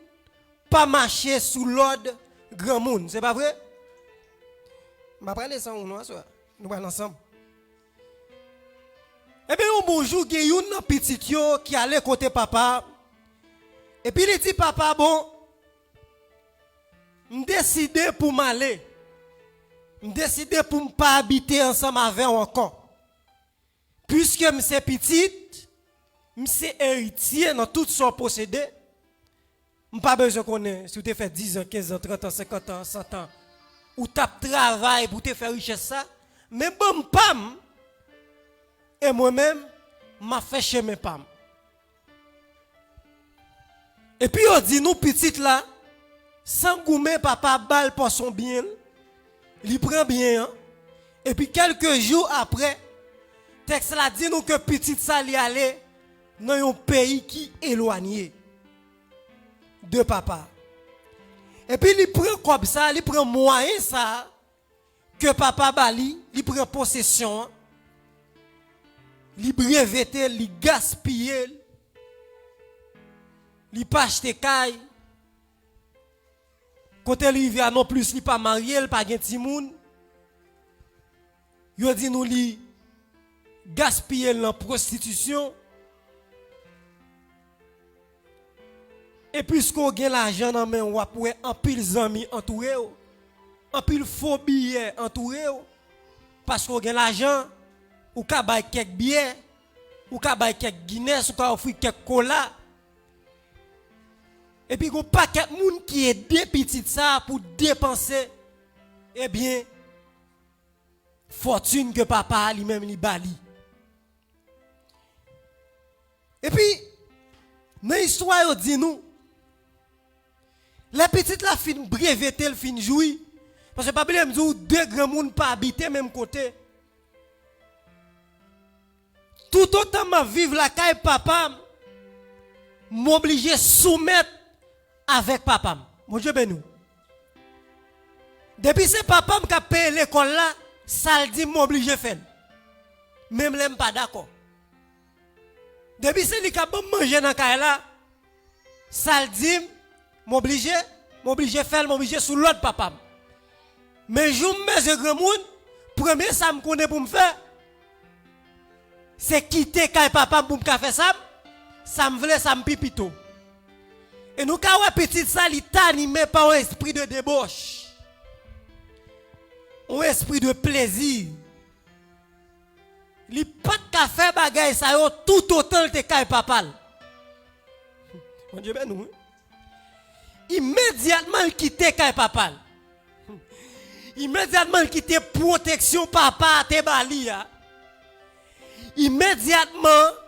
pa mache sou lòd granmoun. Se pa vre? M pa prale san ou non aswè a. Nou pral ansanm. Ebyen, yon bon jou, gen youn nan pitit yo ki ale kote papa a. Epi li di papa, "Bon, m deside pou m ale. M deside pou m pa abite ansanm avè w ankò. Piske m se pitit, m se eritye nan tout sa w posede. M pa bezwen konnen si w te fè diz an, kenz an, trant an, senkant an, san an. Ou t ap travay pou w te fè richès sa. Men ban m pa m. E mwen menm, m ap fè chemen pa m." Epi yo di nou pitit la, san goumen, papa ba l pòsyon byen l, li pran byen an. Epi kèlke jou apre, tèks la di nou ke pitit sa li ale nan yon peyi ki elwanye de papa. Epi li pran kòb sa, li pran mwayen sa, ke papa ba li, li pran posesyon an, li brevete l, li gaspiye l, li pa achte kay. Kote l rive a non plis, li pa marye, li pa gen timoun. Yo di nou li gaspiye l nan pwostitisyon. E piske w gen lajan nan men w, w ap wè anpil zanmi antoure w, anpil fo biyè antoure w, paske w gen lajan, ou ka bay kèk biyè, ou ka bay kèk Guinness, ou ka ofri kèk kola. Epi gon pakèt moun ki ede pitit sa pou depanse, ebyen, fòtin ke papa a li menm li ba li. Epi, nan istwa yo di nou, lè pitit la fin brevete l, fin jwi, paske pa bliye m di w, de granmoun pa abite menm kote. Toutotan m ap viv lakay papa m, m oblije soumèt avèk papa m. Bondye beni w. Depi se papa m k ap peye lekòl la, sa l di m, m oblije fè l. Menm lè m pa dakò. Depi se li k ap ban m manje nan kay la, sa l di m, m oblije, m oblije fè l, m oblije sou lòd papa m. Men jou m bezwen granmoun, premye sa m konnen pou m fè, se kite kay papa m pou m ka fè sa m, sa m vle, sa m pi pito. E nou ka wè pitit sa, li t anime pa yon espri de debòch, yon espri de plezi. Li pa t ka fè bagay sa yo toutotan l te kay papa l. Bondye beni w, wi. Imedyatman l kite kay papa l, imedyatman l kite pwoteksyon papa a te ba li a, imedyatman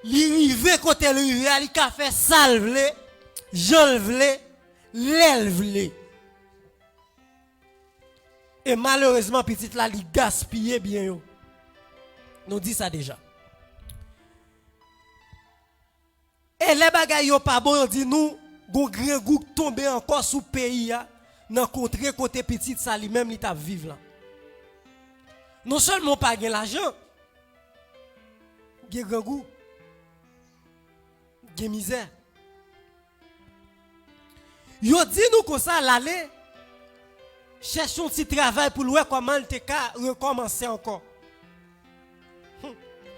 li rive kote l rive a, li ka fè sa l vle, jan l vle, lè l vle. E malerezman, pitit la, li gaspiye byen yo. Nou di sa deja. E lè bagay yo pa bon, yo di nou, gon grangou k tonbe ankò sou peyi a, nan kontre kote pitit sa li menm li t ap viv lan. Non sèlman w pa gen lajan, gen grangou, gen mizè. Yo di nou konsa, l ale chèche yon ti travay pou l wè kòman l te ka rekòmanse ankò. Hum,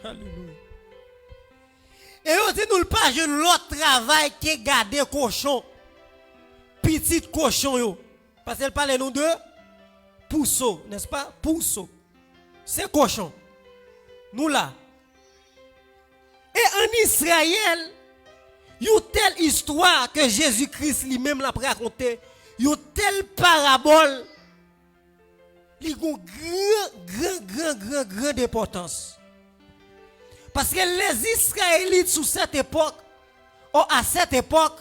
alelouya. E yo di nou l pa jwenn lòt travay ke gade kochon, pitit kochon yo. Paske l pale nou de pouso, nèspa? Pouso. Se kochon. Nou la. E ann Izrayèl, yon tèl istwa ke Jezi Kris li menm l ap rakonte, yon tèl parabòl, li gon gran, gran, gran, gran, gran enpòtans. Paske lèzizrayelit sou sèt epòk, o a sèt epòk,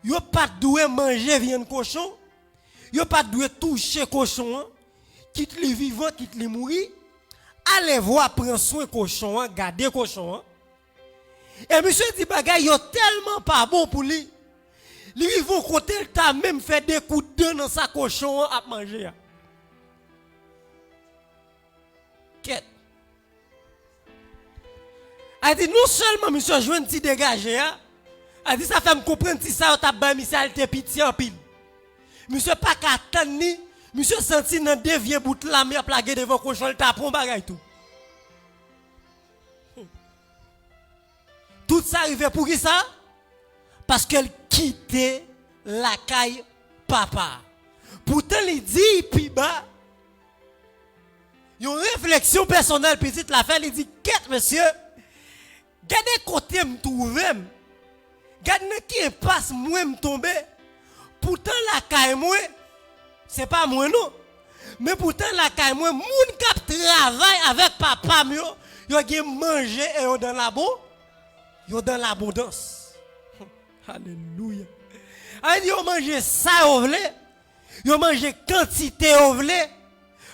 yo pa t dwe manje vyann kochon, yo pa t dwe touche kochon an, kit li vivan, kit li mouri. Alevwa pran swen kochon an, gade kochon an. E misye di bagay yo tèlman pa bon pou li, li rive yon kote l ta menm fè de kout dan nan sa kochon an ap manje a. Kèt. A di non sèlman misye jwenn ti degaje a, a di sa fè m konprann ti sa yo t ap bay misye a, li te piti anpil. Misye pa ka tann li, misye santi nan de vye bout lam y ap lage devan kochon, li ta pran yon bagay tou. Tout sa rive poukisa? Paske l kite lakay papa. Poutan li di pi ba, yon refleksyon pèsonèl pitit la fè, li di, kèt mesye, gade kote m twouve m. Gad nan ki enpas mwen m tonbe. Poutan lakay mwen, se pa mwen non. Men poutan lakay mwen, moun k ap travay avèk papa m yo, yo gen manje e yo dan labo, yo dan labondans. Alelouya. Sa vle di yo manje sa yo vle, yo manje kantite yo vle,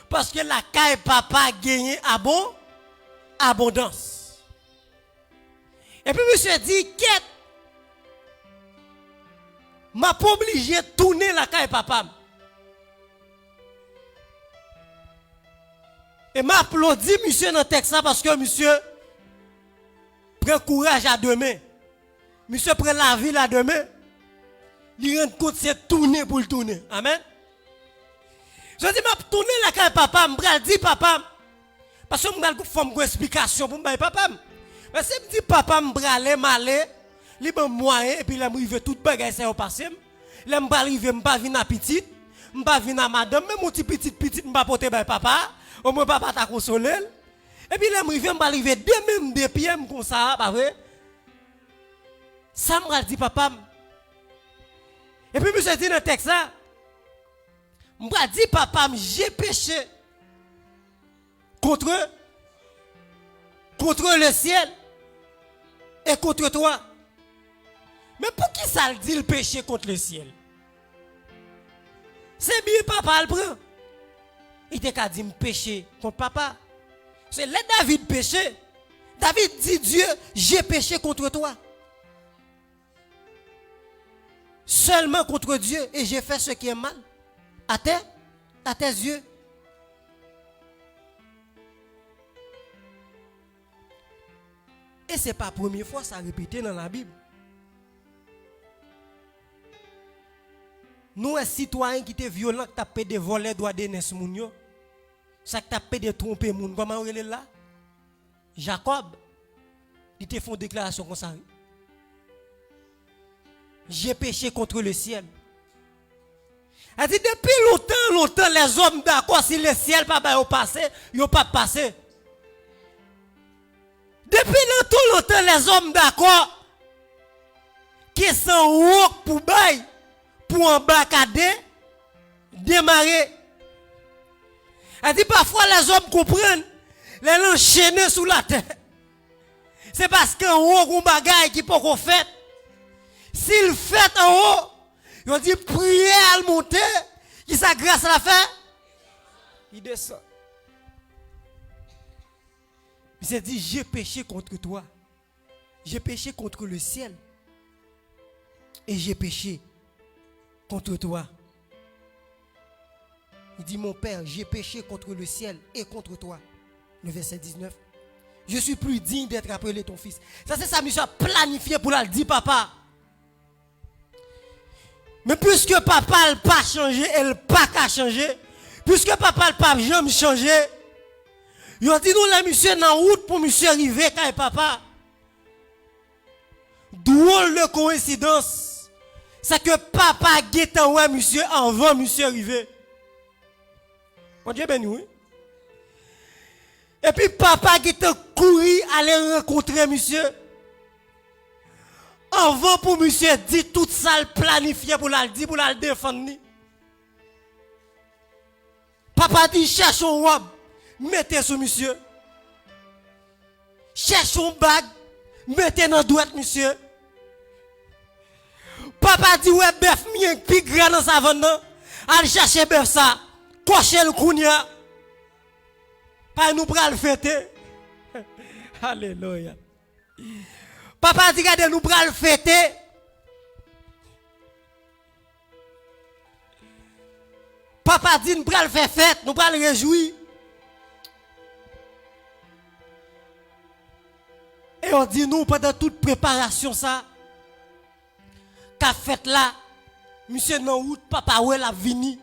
paske lakay papa genyen abon, abondans. Epi misye di, kèt, m ap oblije tounen lakay papa m. E m aplodi misye nan tèks la paske misye pran kouraj a de men. Misye pran lavi l a de men. Li rann kont se tounen pou l tounen. Amèn. Jodi m ap tounen lakay papa m, m pral di papa m. Paske m pral fò m gon esplikasyon pou m bay papa m. Men si m di papa m prale, m ale, li ban m mwayen, epi lè m rive tout bagay sa yo pase m. Lè m pral rive, m pa vin a pitit, m pa vin a madanm, menm yon ti pitit pitit m pa pote bay papa a, omwen papa ta konsole l. Epi lè m rive, m pral rive de men m, de pye m konsa a, pa vre? Sa m pral di papa m. Epi misye di nan tèks la, m pral di papa m, j'ai péché contre, contre le ciel et contre toi. Men poukisa l di l peche kont le ciel? Se byen papa l pran. Li te ka di m peche kont papa. Se lè David peche, David di Dieu, j'ai péché contre toi. Seulement contre Dieu, et j'ai fait ce qui est mal à tes, à tes yeux. E se pa premye fwa sa repete nan Labib. Nou wè sitwayen ki te vyolan, k t ap pede vòlè dwa de nès moun yo, sa k t ap pede twonpe moun, kòman yo rele l la? Jakòb. Li te fè yon deklarasyon konsa, wi. J'ai péché contre le ciel. Sa di, depi lontan, lontan, lèzòm dakò, si lesyèl pa ba yo pase, yo p ap pase. Depi lontan, lontan, lèzòm dakò, ke se yon wòk pou bay, pou anba ka de, demare. Sa di, pafwa, lèzòm konprann, lè l anchene sou latè, se paske anwo gon bagay ki poko fèt. Si l fèt anwo, yo di priyè al monte, kisa gras la fè? Li desann. Misye di, j'ai péché contre toi. J'ai péché contre le ciel. Et j'ai péché contre toi. Il dit, mon père, j'ai péché contre le ciel et contre toi. Le verset dix-neuf. Je suis plus digne d'être appelé ton fils. Sa se sa misye ap planifye pou l al di papa. Men piske papa l pa chanje e l pa ka chanje, piske papa l pa janm chanje, yo di nou lè misye nan wout pou misye rive kay papa. Drôle de coïncidence, se ke papa gentan wè misye anvan misye rive. Bondye beni w, wi. Epi papa gentan kouri ale rankontre misye. Anvan pou misye di tout sa l planifye pou l al di, pou l al defann li. Papa di, chèche yon wòb, mete sou misye. Chèche yon bag, mete nan dwèt misye. Papa di, wè bèf mwen ki pi gra nan savann nan, al chèche bèf sa, kòche l kounye a. Paske nou pral fete. Alelouya. Papa di, gade, nou pral fete. Papa di, nou pral fè fèt, nou pral rejwi. E yo di nou, pandan tout preparasyon sa k ap fèt la, misye nan wout, papa wè l ap vini.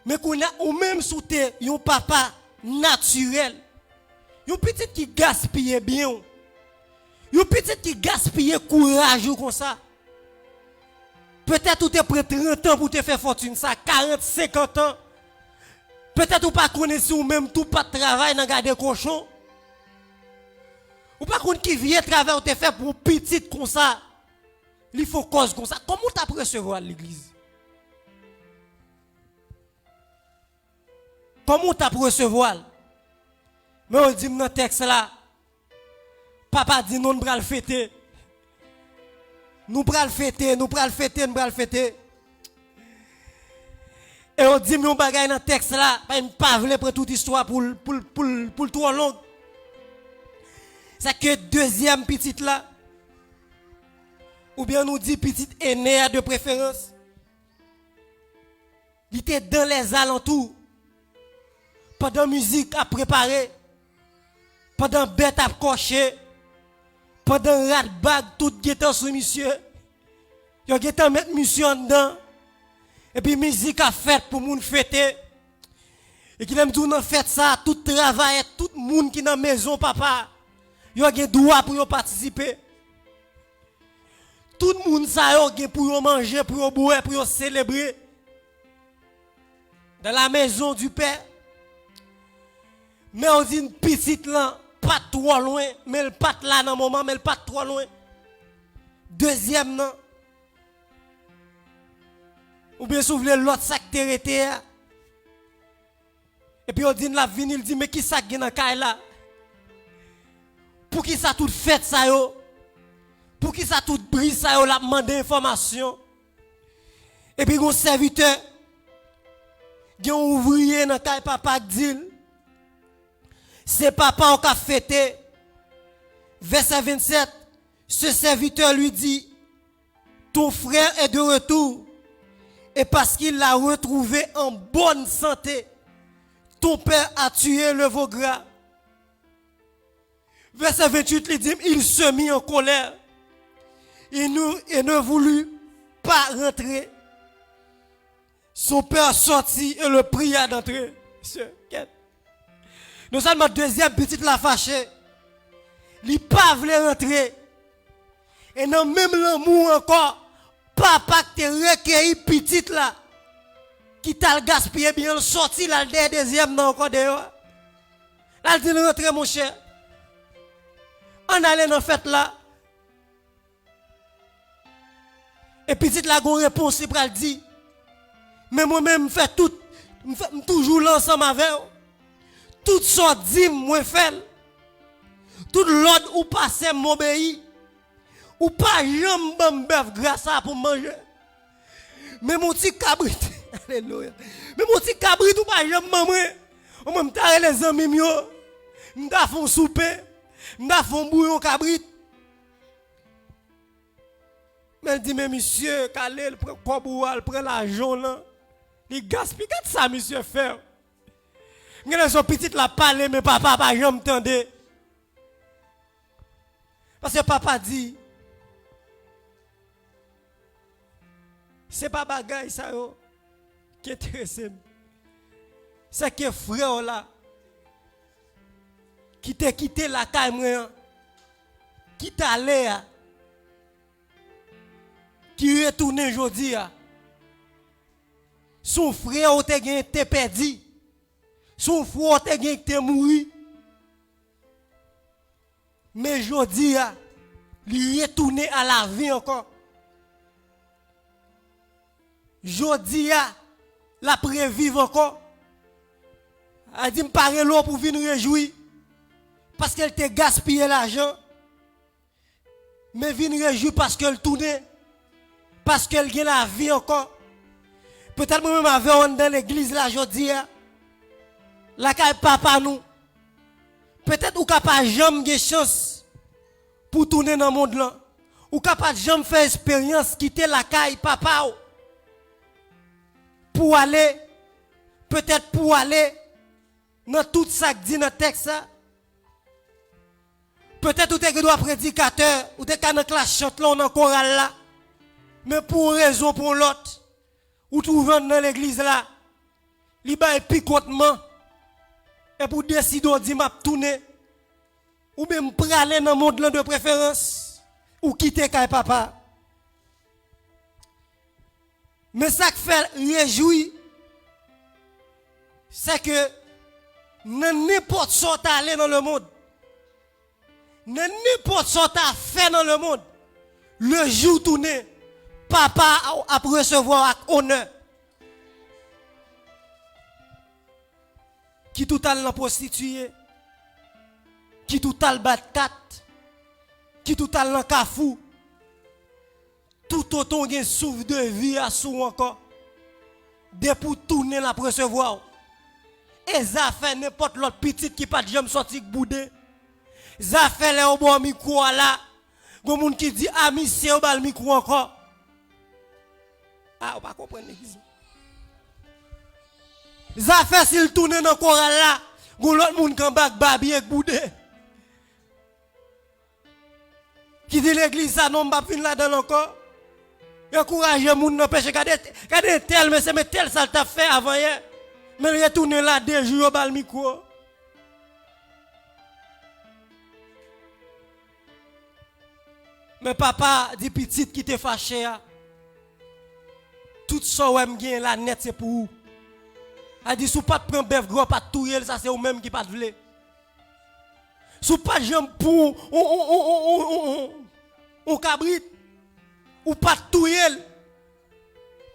Men kounye a, ou menm si w te yon papa natirèl, yon pitit ki gaspiye byen w, yon pitit ki gaspiye kouraj ou konsa, petèt ou te pran trant an pou w te fè fòtin sa, karant, senkant an. Petèt ou pa konnen si ou menm tou pa t travay nan gade kochon. Ou pa konn ki vye travay ou te fè pou yon pitit konsa. Li fè w kòz konsa. Kòman w t ap resevwa l legliz? Kòman w t ap resevwa l? Men yo di m nan tèks la, papa di, non, n pral fete. Nou pral fete, nou pral fete, n pral fete. E yo di m yon bagay nan tèks la, paske m pa vle pran tout istwa pou l, pou l, pou l, pou l twò long. Se ke dezyèm pitit la, oubyen nou di pitit ene a de preferans, li te dans les alentours. Pandan mizik ap prepare, pandan bèt ap kòche, pandan rat bag tout gentan sou misye, yo gentan met misye anndan. Epi mizik ap fèt pou moun fete. E ki lè m di w nan fèt sa, tout travayè, tout moun ki nan mezon papa, yo gen dwa pou yo patisipe. Tout moun sa yo gen pou yo manje, pou yo bwè, pou yo selebre. Dans la maison du Père. Men yo di n pitit lan pa t twò lwen, men l pa t la nan moman, men l pa t twò lwen. dezyèm nan, oubyen si w vle lòt sa k te rete a. Epi yo di l ap vini, l di, "Men ki sa k gen nan kay la? Poukisa tout fèt sa yo? Poukisa tout bri sa yo?" L ap mande enfòmasyon. Epi gon sèvitè, gen yon ouvriye nan kay papa k di l, "Se papa w k ap fete." Verset vingt-sept, ce serviteur lui dit, "Ton frère est de retour, et parce qu'il l'a retrouvé en bonne santé, ton père a tué le veau gras." Verset vingt-huit, li di, "Il se mit en colère, il ne, et ne voulut pas rentrer. Son père sortit et le pria d'entrer." Mesye, kèt. Non sèlman dezyèm pitit la fache, li pa vle rantre. E nan menm lanmou ankò, papa k te rekeyi pitit la, ki t al gaspiye byen l, sòti l al dèyè dezyèm nan ankò deyò. L al di l, "Rantre, monchè. Ann ale nan fèt la." E pitit la gon repons li pral di, "Men mwen menm, m fè tout, m fè, m toujou la ansanm avè w. Tout sa w di m, mwen fè l. Tout lòd ou pase m, m obeyi. Ou pa janm ban m bèf gra sa pou m manje. Men m yon ti kabrit." Alelouya. "Men m yon ti kabrit ou pa janm ban mwen. Mwen, m ta rele zanmi m yo. M ta fè yon soupe. M ta fè yon bouyon kabrit." Men l di, "Men misye k ale, l pran kòb ou a, l pran lajan w lan, li gaspiye. Gad sa misye fè." M gen enpresyon pitit la pale, men papa pa janm tande. Paske papa di, "Se pa bagay sa yo ki enterese m. Se ke frè w la, ki te kite lakay mwen an, ki t ale a, ki retounen jodi a. Se yon frè w te gen te pèdi. Se yon frè w te gen ki te mouri. Men jodi a, li retounen a lavi ankò. Jodi a, l ap reviv ankò." A di, "M pa rele w pou vin rejwi, paske l te gaspiye lajan. Men vin rejwi paske l tounen, paske l gen lavi ankò." Petèt mwen menm avè w anndan legliz la jodi a, lakay papa nou. Petèt ou ka pa janm gen chans pou tounen nan mond lan. Ou ka pa janm fè esperyans kite lakay papa w pou ale, petèt pou ale nan tout sa k di nan tèks sa. Petèt ou te gen dwa predikatè, ou te ka nan klas chant lan, ou nan koral la. Men pou yon rezon, pou yon lòt, ou twouve w nan legliz la. Li bay pikotman. Epi w deside w di, "M ap tounen." Oubyen m prale nan mond lan de preferans. Ou kite kay papa. Men sa k fè l rejwi, se ke nan nenpòt sa w ta ale nan lemonn, nan nenpòt sa w ta fè nan lemonn, le jou w tounen, papa a w ap resevwa w ak onè. Kit ou t al nan pwostitiye, kit ou t al bat kat, kit ou t al nan kafou, toutotan w gen souf de vi a sou w ankò, depi w tounen, l ap resevwa w. E zafè nenpòt lòt pitit ki pa t janm sòti k bouden. Zafè lè yo ba w mikwo a la, gon moun ki di, "A, misye, yo ba l mikwo ankò." A, ou pa konprann legliz. Zafè si l tounen nan koral la, gon lòt moun k anba k babye k bouden. Ki di legliz sa non, m p ap vin ladan l ankò. Yo ankouraje moun nan peche. Gade, gade entèl, mesye, men tèl sa l t ap fè avan yè. Men l retounen la, de jou yo ba l mikwo. Men papa di pitit ki te fache a, "Tout sa w wè m genyen la nèt se pou ou." A di, "Si w pa t pran bèf gra w, pa t touye l, sa se ou menm ki pa t vle. Si w pa t janm pran yon, yon, yon, yon, yon, yon, yon, yon, yon kabrit, Ou pa t touye l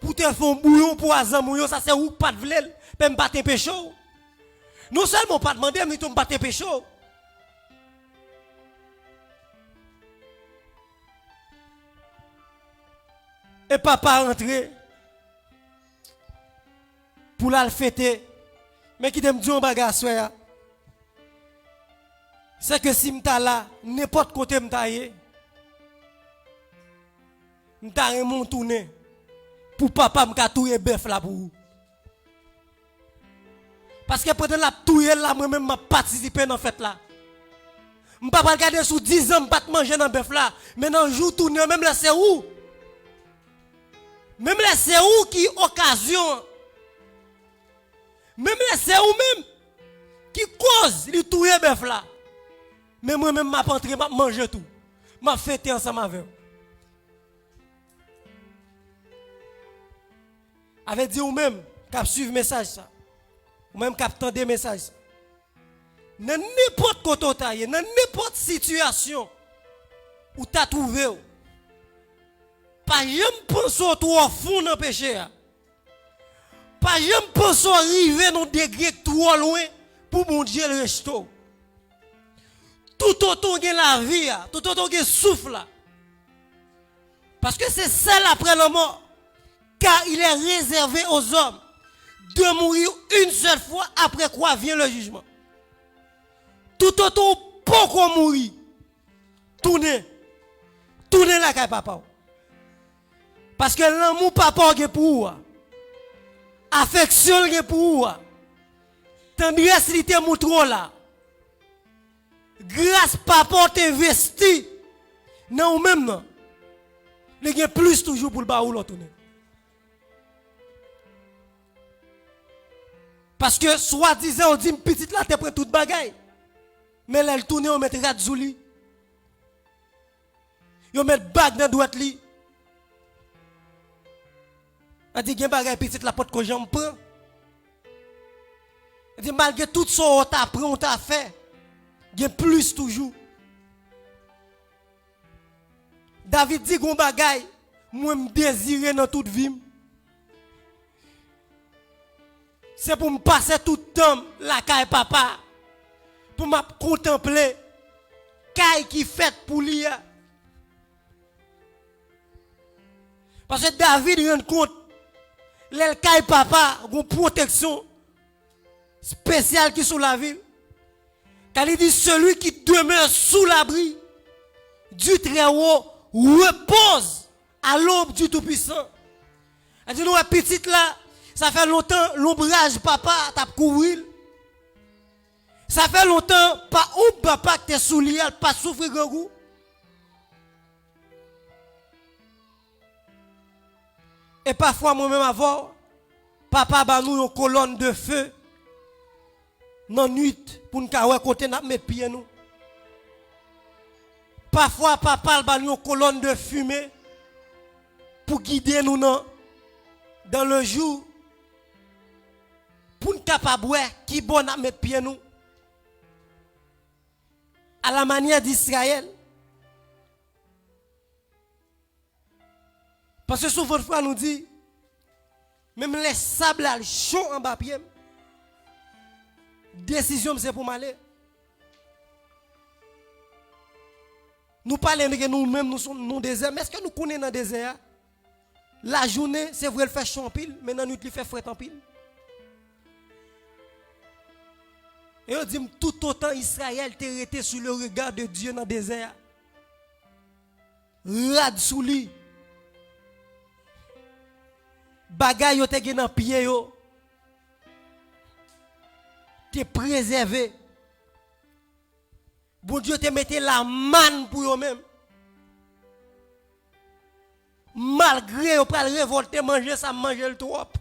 pou te fè yon bouyon pou a zanmi w yo, sa se ou k pa t vle l. Pè m pa t enpeche w. Non sèlman w pa t mande m, li tou m pa t enpeche w. E papa rantre pou l al fete. Men kite m di w yon bagay aswè a. Se ke si m ta la, nenpòt kote m ta ye, m ta renmen w tounen pou papa m ka touye bèf la pou ou. Paske pandan l ap touye l la, mwen menm m ap patisipe nan fèt la. M pa pral gade si w diz an m pa t manje nan bèf la, men nan jou tounen an, menm lè se ou. Menm lè se ou ki okazyon an. Menm lè se ou menm ki koz li touye bèf la. Men mwen menm m ap antre, m ap manje tou. M ap fete ansanm avè w. A vle di ou menm k ap swiv mesaj sa. Ou menm k ap tande mesaj sa. Nan nenpòt kote w ta ye, nan nenpòt sitiyasyon ou ta twouve w, pa janm panse w twò fon nan peche a. Pa janm panse w rive nan yon degre k twò lwen pou Bondye rejte w. Toutotan w gen lavi a, toutotan w gen souf la. Parce que c'est seul après la mort, car il est réservé aux hommes de mourir une seule fois, après quoi vient le jugement. Toutotan w poko mouri, tounen, tounen lakay papa w. Paske lanmou papa w gen pou ou a, afeksyon l gen pou ou a, tandrès li te moutre w la, gras papa w te envesti nan ou menm nan, li gen plis toujou pou l ba ou lè w tounen. Paske swadizan yo di m pitit la te pran tout bagay. Men lè l tounen, yo met rad sou li. Yo met bag nan dwèt li. Sa di gen bagay pitit la potko janm pran. Sa di malgre tout sa w ta pran, w ta fè, gen plis toujou. David di gon bagay mwen m dezire nan tout vi m. Se pou m pase tout tan m lakay papa, pou m ap kontanple kay ki fèt pou li a. Paske David rann kont, lè l kay papa, gon pwoteksyon espesyal ki sou lavi l. Kan li di, celui qui demeure sous l'abri du Très-Haut repose à l'ombre du Tout-Puissant. Sa di nou wè pitit la, sa fè lontan lonbraj papa t ap kouvri l. Sa fè lontan pa yon papa ki te sou li a, l pa t soufri grangou. E pafwa mwen menm avè w, papa ba nou yon kolòn de fe nan nwit pou n ka wè kote n ap met pye nou. Pafwa papa l ba nou yon kolòn de fimen pou gide nou nan, dans le jour, pou n kapab wè ki bò n ap met pye nou. À la manière d'Israël. Paske souvantfwa nou di, menm lè sab la cho anba pye m, desizyon m se pou m ale. Nou pale de nou menm, nou sou nou dezè, men èske nou konnen nan dezè a? Lajounen, se vre l fè cho anpil, men nan nwit li fè frèt anpil. E yo di m, toutotan Izrayèl te rete sou le regard de Dieu nan dezè a, rad sou li, bagay yo te gen nan pye yo te prezève. Bondye te mete lamàn pou yo menm. Malgre yo pral revòlte, manje sa manje l twòp.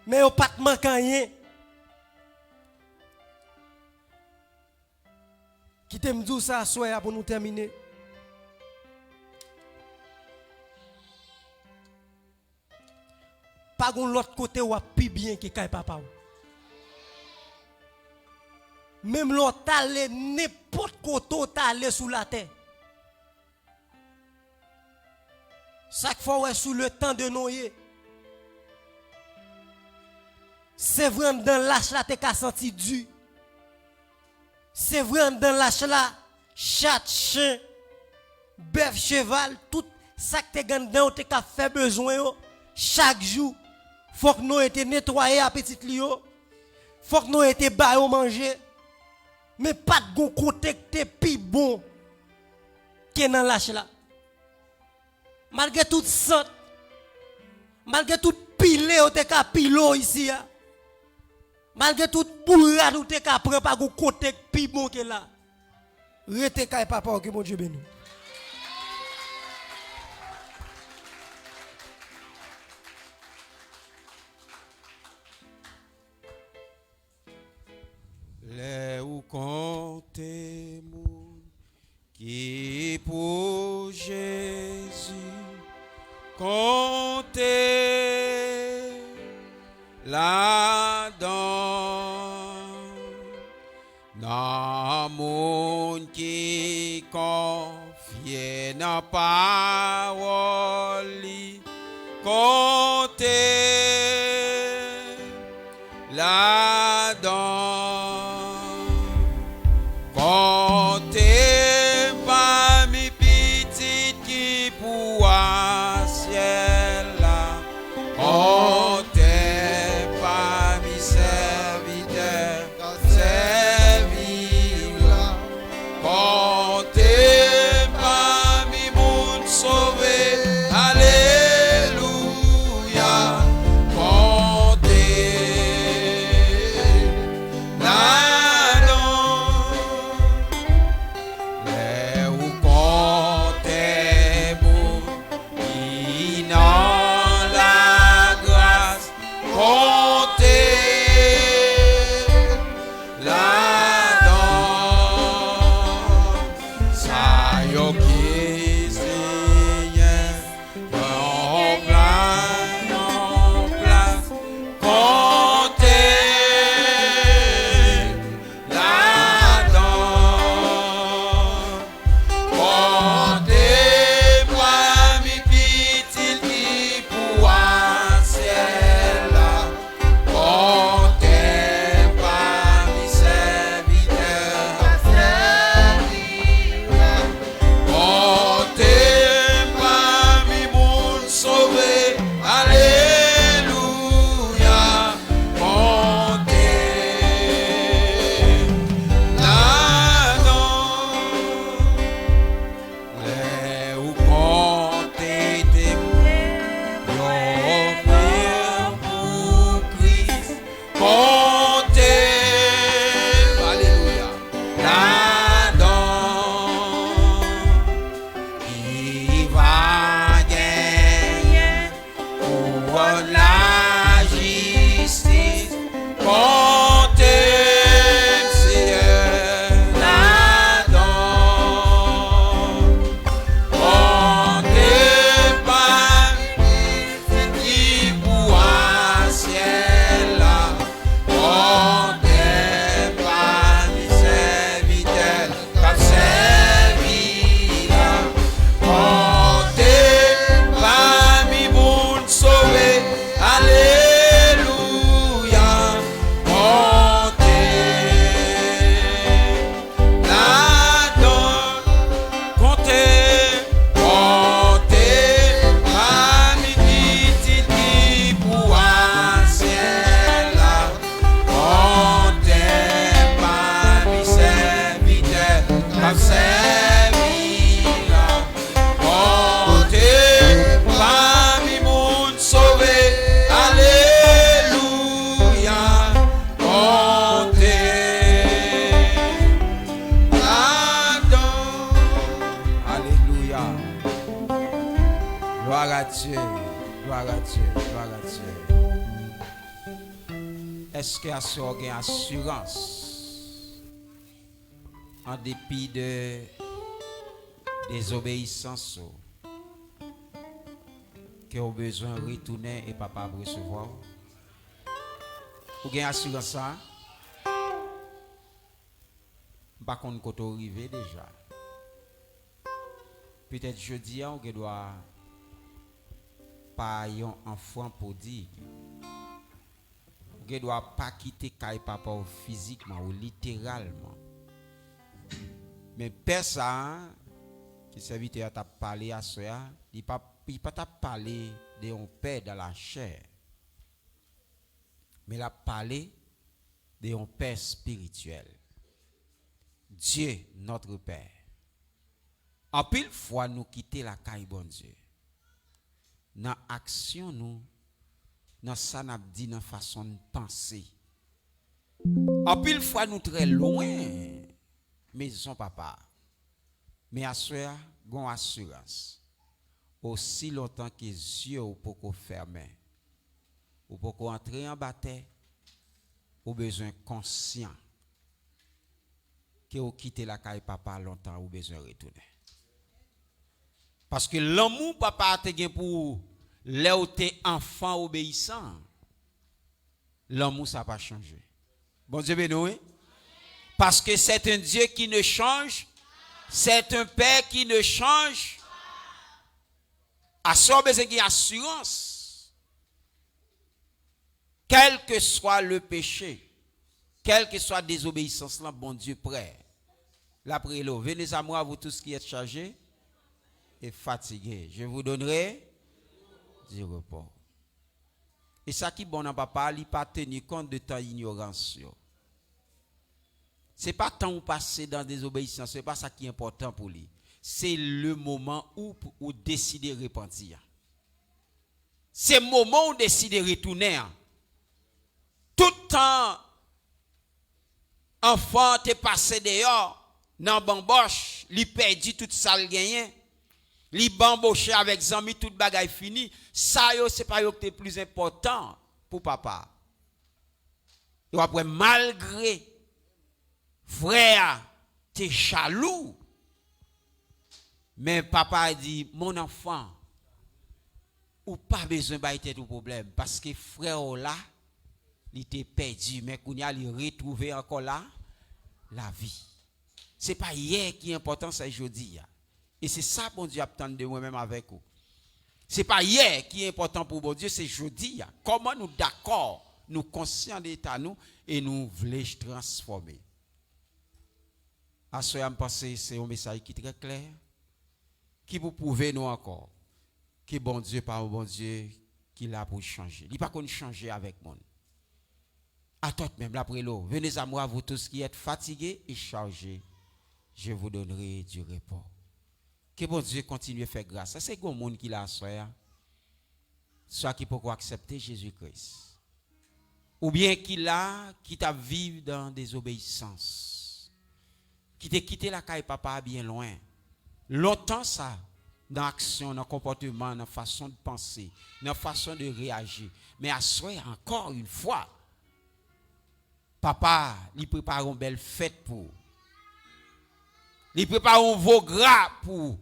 Men yo pa t manke anyen. Kite m di w sa aswè a pou nou tèmine. Pa gon lòt kote w ap pi byen ke kay papa w. Menm lè w t ale nenpòt kote w t ale sou latè, Sa k fè w wè sou le tan de Noye, se vre anndan lach la te ka santi di. Se vre anndan lach la, chat, chen, bèf, cheval, tout sa k te gen anndan yo te ka fè bezwen yo chak jou. Fòk Noye te netwaye apetit li yo. Fòk Noye te ba yo manje. Men pa t gon kote k te pi bon ke nan lach la. Malgre tout sant, malgre tout pile yo te ka pile w isi a, malgre tout bourad ou te ka pran, pa gon kote k pi bon ke la. Rete kay papa w, ke Bondye beni w. Lè ou konte moun ki pou Jezi, konte ladan nan moun ki konfye nan pawòl li, konte ladan. Konte pami pitit ki pou wa syèl la. Konte pami sèvitè k ap sèvi w la. Konte pami moun sove, alelouya. Konte ladan. Lè ou konte moun ki nan lagras, konte ladan sa yo ki genyen yon pla-, yon plas, konte ladan. Konte pami pitit ki pou wa syèl la. Konte pami sèvitè k ap sèvi w la. Konte pami moun sove, alelouya. Konte ladan. Lè ou konte temwen yo fè pou Kris, konte, alelouya, ladan ki va genyen kouwòn lajistis, konte m, Seyè, ladan. Konte pami pitit ki pou wa syèl la. Konte pami sèvitè k ap sèvi la. Konte pami moun sove, alelouya. Konte ladan. Konte, konte pami pitit ki pou wa syèl la. Konte pami sèvitè k ap sèvi la. Konte pami moun sove, alelouya. Konte ladan. Alelouya. Glwa a Dye, glwa a Dye, glwa a Dye. Èske aswè w gen asirans, an depi de dezobeyisans ou, ke w bezwen retounen e Papa ap resevwa w? Ou gen asirans sa a? M pa konn kote w rive deja. Petèt jodi a, ou gen dwa a yon anfan pwodig. Ou gen dwa pa kite kay papa w fizikman ou literalman. Men pè sa a, ke sèvitè a t ap pale aswè a, li pa, li pa t ap pale de yon pè dan lachè. Men l ap pale de yon pè espirityèl. Dieu, notre Père. Anpil fwa nou kite lakay Bondye nan aksyon nou, nan sa n ap di, nan fason n panse. Anpil fwa nou trè lwen mezon Papa a. Men aswè a, gon asirans. Osi lontan ke zye w poko fèmen, ou poko antre anba tè, ou bezwen konsyan ke ou kite lakay Papa lontan, ou bezwen retounen. Paske lanmou Papa a te gen pou ou lè w te anfan obeyisan, lanmou sa pa chanje. Bondye beni w, wi. Parce que c'est un Dieu qui ne change, c'est un Père qui ne change. Aswè w bezwen gen asirans. Kèlkeswa le peche, kèlkeswa dezobeyisans lan, Bondye prè. L ap rele w, venez à moi, vous tous qui êtes chargés et fatigués, je vous donnerai du repos. E sa ki bon nan Papa a, li pa teni kont de tan inyorans yo. Se pa tan ou pase dan dezobeyisans, se pa sa ki enpòtan pou li. Se le moman ou, ou deside repanti a. Se moman ou deside retounen an. Tout tan anfan an te pase deyò nan banbòch, li pèdi tout sa l genyen. Li banboche avèk zanmi, tout bagay fini. Sa yo, se pa yo ki te pli enpòtan pou papa a. E w ap wè, malgre frè a te jalou, men papa a di, mon enfant, ou pa bezwen bay tèt ou pwoblèm, paske frè w la, li te pèdi, men kounye a li retwouve ankò la, lavi. Se pa yè ki enpòtan, se jodi a. E se sa Bondye ap tann de mwen menm avèk ou. Se pa yè ki enpòtan pou Bondye, se jodi a. Kòman nou dakò, nou konsyan de eta nou e nou vle transfòme. Aswè a, m panse se yon mesaj ki trè klè, ki pou pwouve nou ankò ke Bondye pa yon Bondye ki la pou chanje. Li pa konn chanje avèk moun. Atant menm, l ap rele w, venez à moi, vous tous qui êtes fatigués et chargés, je vous donnerai du repos. Ke Bondye kontinye fè gras. Èske gon moun ki la aswè a? Swa ki poko aksepte Jezi Kris. Oubyen ki la, ki t ap viv dan dezobeyisans. Ki te kite lakay papa a byen lwen. Lontan sa, nan aksyon, nan konpòteman, nan fason de panse, nan fason de reyaji. Men aswè, ankò yon fwa, papa, li prepare yon bèl fèt pou ou. Li prepare yon vogra pou ou.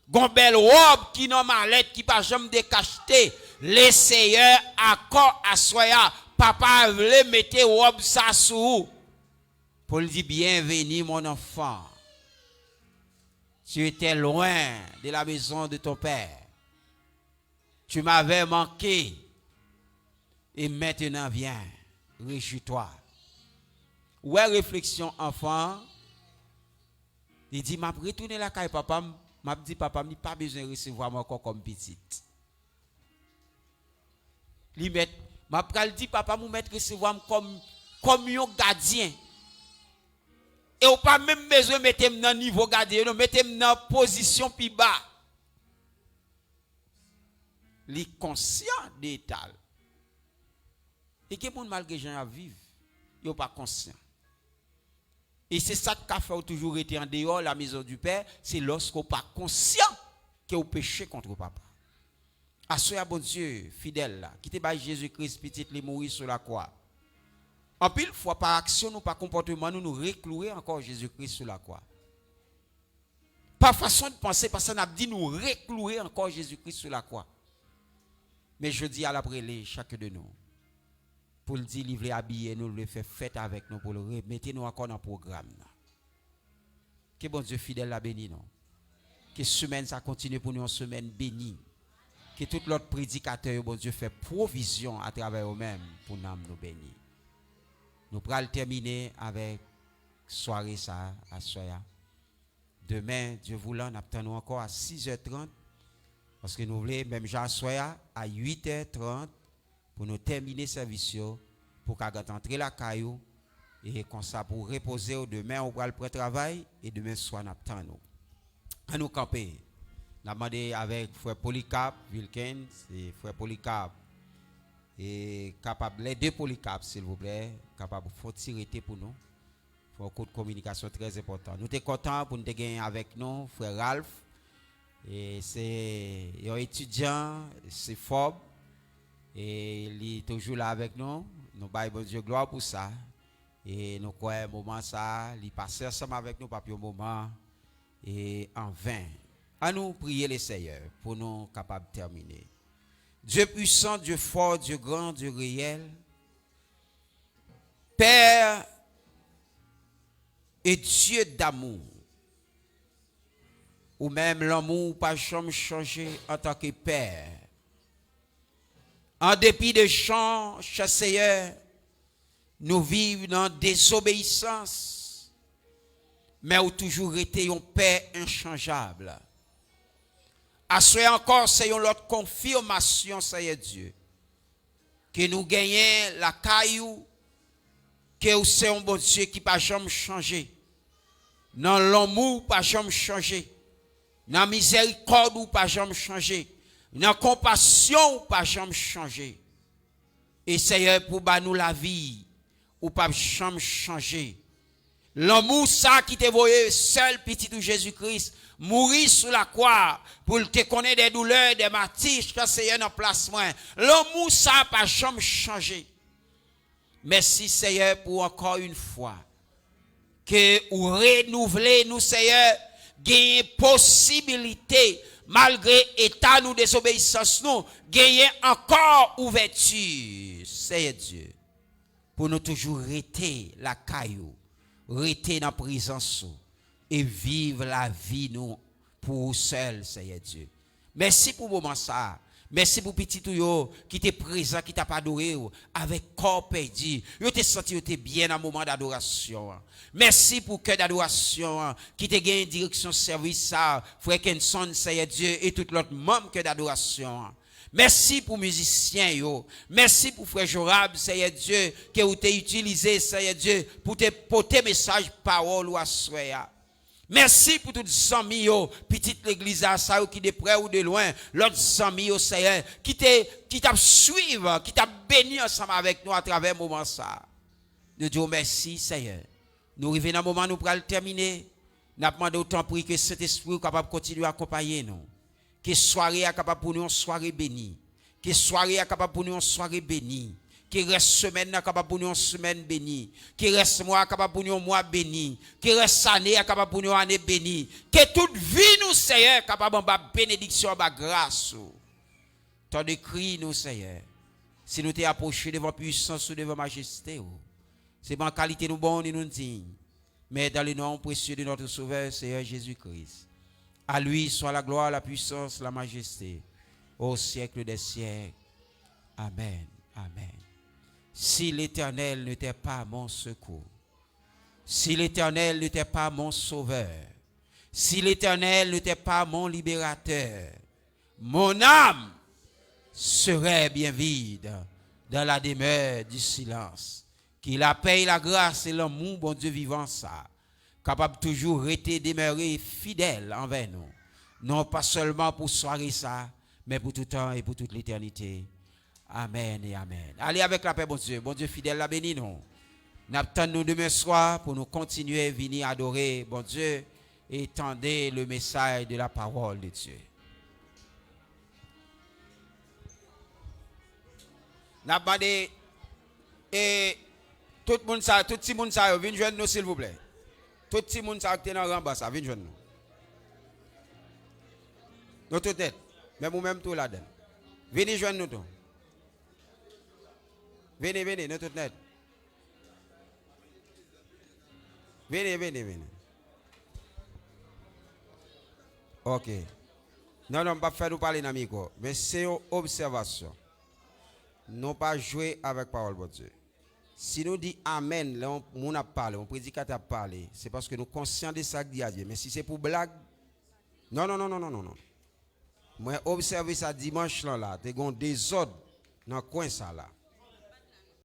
Gon bèl wòb ki nan malèt, ki pa janm dekachte. Le Seyè akò aswè a, papa vle mete wòb sa sou ou. Pou l di, bienvenue, mon enfant. Tu étais loin de la maison de ton père. Tu m'avais manqué. Et maintenant, viens, réjouis-toi. Ou wè refleksyon anfan an? Li di, m ap retounen lakay papa m, m ap di papa m, li pa bezwen resevwa m ankò kòm pitit. Li mèt, m ap pral di papa m, ou mèt resevwa m kòm, kòm yon gadyen. E ou pa menm bezwen mete m nan nivo gadyen yo, non, mete m nan pozisyon pi ba. Li konsyan de eta l. E gen moun, malgre jan y ap viv, yo pa konsyan. E se sa k ka fè w toujou rete andeyò la maison du Père, se lòske w pa konsyan ke w peche kont papa. Aswè a, Bondye fidèl la, ki te bay Jezi Kris, pitit li, mouri sou lakwa. Anpil fwa, pa aksyon nou, pa konpòteman nou, nou rekloure ankò Jezi Kris sou lakwa. Pa fason de panse, paske n ap di nou rekloure ankò Jezi Kris sou lakwa. Men jodi a, l ap rele chak de nou pou l di li vle abiye nou, l vle fè fèt avèk nou, pou l remete nou ankò nan pwogram nan. Ke Bondye fidèl la beni nou. Ke semèn sa kontinye pou nou yon semèn beni. Ke tout lòt predikatè yo, Bondye, fè pwovizyon atravè yo menm pou nanm nou beni. Nou pral tèmine avèk sware sa a, aswè a. Demen, Dye voulan, n ap tann ou ankò a sis è trant, paske nou vle, menm jan aswè a, a uit è trant, pou nou tèmine sèvis yo, pou w ka gad antre lakay ou, e konsa pou w repoze w, demen ou pral pran travay, e demen swa n ap tann ou. An nou kanpe. N ap mande avèk frè Polikap Wilkens e frè Polikap, e kapab, lè de Polikap, silvouplè, kapab fè yon ti rete pou nou. Fè yon kout kominikasyon trè enpòtan. Nou te kontan pou nou te gen avèk nou frè Ralph. E se yon etidyan, se fòb. E li toujou la avèk nou. Nou bay Bondye glwa pou sa. E nou kwè moman sa a, li pase ansanm avèk nou, p ap yon moman, e, an ven. An nou priye Leseyè pou nou kapab tèmine. Dieu puissant, Dieu fort, Dieu grand, Dieu réel, Père et Dieu d'amour, ou menm lanmou ou pa janm chanje antanke Pè. An depi de jan, chè Seyè, nou viv nan dezobeyisans, men ou toujou rete yon Pè enchanjab. Aswè ankò, se yon lòt konfimasyon, Seyè Dye, ke nou genyen lakay ou, ke ou se yon Bondye ki pa janm chanje. Nan lanmou ou pa janm chanje. Nan mizèrikòd ou pa janm chanje. Nan konpasyon ou pa janm chanje. E Seyè, pou ba nou lavi, ou p ap janm chanje. Lanmou sa ki te voye sèl Pitit ou Jezi Kris mouri sou lakwa pou l te konnen dè doulè, dè mati, chè Seyè, nan plas mwen. Lanmou sa pa janm chanje. Mèsi, Seyè, pou ankò yon fwa ke ou renouvle nou, Seyè, genyen posibilite, malgre eta nou, dezobeyisans nou, genyen ankò ouvèti, Seyè Dye, pou nou toujou rete lakay ou, rete nan prezans ou, e viv lavi nou pou ou sèl, Seyè Dye. Mèsi pou moman sa a. Mèsi pou pitit ou yo ki te prezan, ki t ap adore w avèk kò pèdi. Yo te santi yo te byen nan moman dadorasyon an. Mèsi pou kè dadorasyon an ki te gen direksyon sèvis sa a, frè Kenson, Seyè Dye, e tout lòt manm kè dadorasyon an. Mèsi pou mizisyen yo. Mèsi pou frè Jorab, Seyè Dye, ke ou te itilize, Seyè Dye, pou te pote mesaj pawòl ou aswè a. Mèsi pou tout zanmi yo, pitit legliz la, sa yo ki de prè ou de lwen, lòt zanmi yo, Seyè, ki te, ki t ap swiv, ki t ap beni ansanm avèk nou atravè moman sa a. Nou di w mèsi, Seyè. Nou rive nan moman nou pral tèmine. N ap mande w, tanpri, ke Sentespri w kapab kontinye akonpaye nou. Ke sware a kapab pou nou yon sware beni. Ke sware a kapab pou nou yon sware beni. Ke rès semèn nan kapab pou nou yon semèn beni. Ke rès mwa a kapab pou nou yon mwa beni. Ke rès ane a kapab pou nou yon ane beni. Ke tout vi nou, Seyè, kapab anba benediksyon, anba gras ou. Tande kri nou, Seyè. Si nou te apwoche devan pwisans ou, devan majeste ou, se pa an kalite nou bon ni nou diy, mais dans le nom précieux de notre Sauveur, Seigneur Jésus-Christ. À lui soit la gloire, la puissance, la majesté, au siècle des siècles. Amen. Amen. Si l'Éternel n'était pas mon secours, si l'Éternel n'était pas mon sauveur, si l'Éternel n'était pas mon libérateur, mon âme serait bien vide dans la demeure du silence. Ke lapè, lagras e lanmou Bondye vivan sa a kapab toujou rete, demere fidèl anvè nou. Non pa sèlman pou sware sa a, men pou tout tan e pou tout letènite. Amèn e amèn. Ale avèk lapè Bondye. Bondye fidèl la beni nou. N ap tann nou demen swa pou nou kontinye vini adore Bondye e tande le message de la parole de Dieu. N ap mande, e, tout moun sa, tout timoun sa yo, vin jwenn nou, silvouplè. Tout timoun sa yo ki te nan ran ba sa, vin jwenn nou. Nou tout nèt. Menm ou menm tou ladan. Vini jwenn nou tou. Vini, vini, nou tout nèt. Vini, vini, vini. Ok. Non, non, m p ap fè nou pale nan mikwo. Men se yon obsèvasyon. Nou pa jwe avèk pawòl Bondye. Si nou di amèn lè yon moun ap pale, yon predikatè ap pale, se paske nou konsyan de sa k di a Dye. Men si se pou blag, non, non, non, non, non, non, non. Mwen obsève sa dimanch lan la, te gen yon dezòd nan kwen sa la.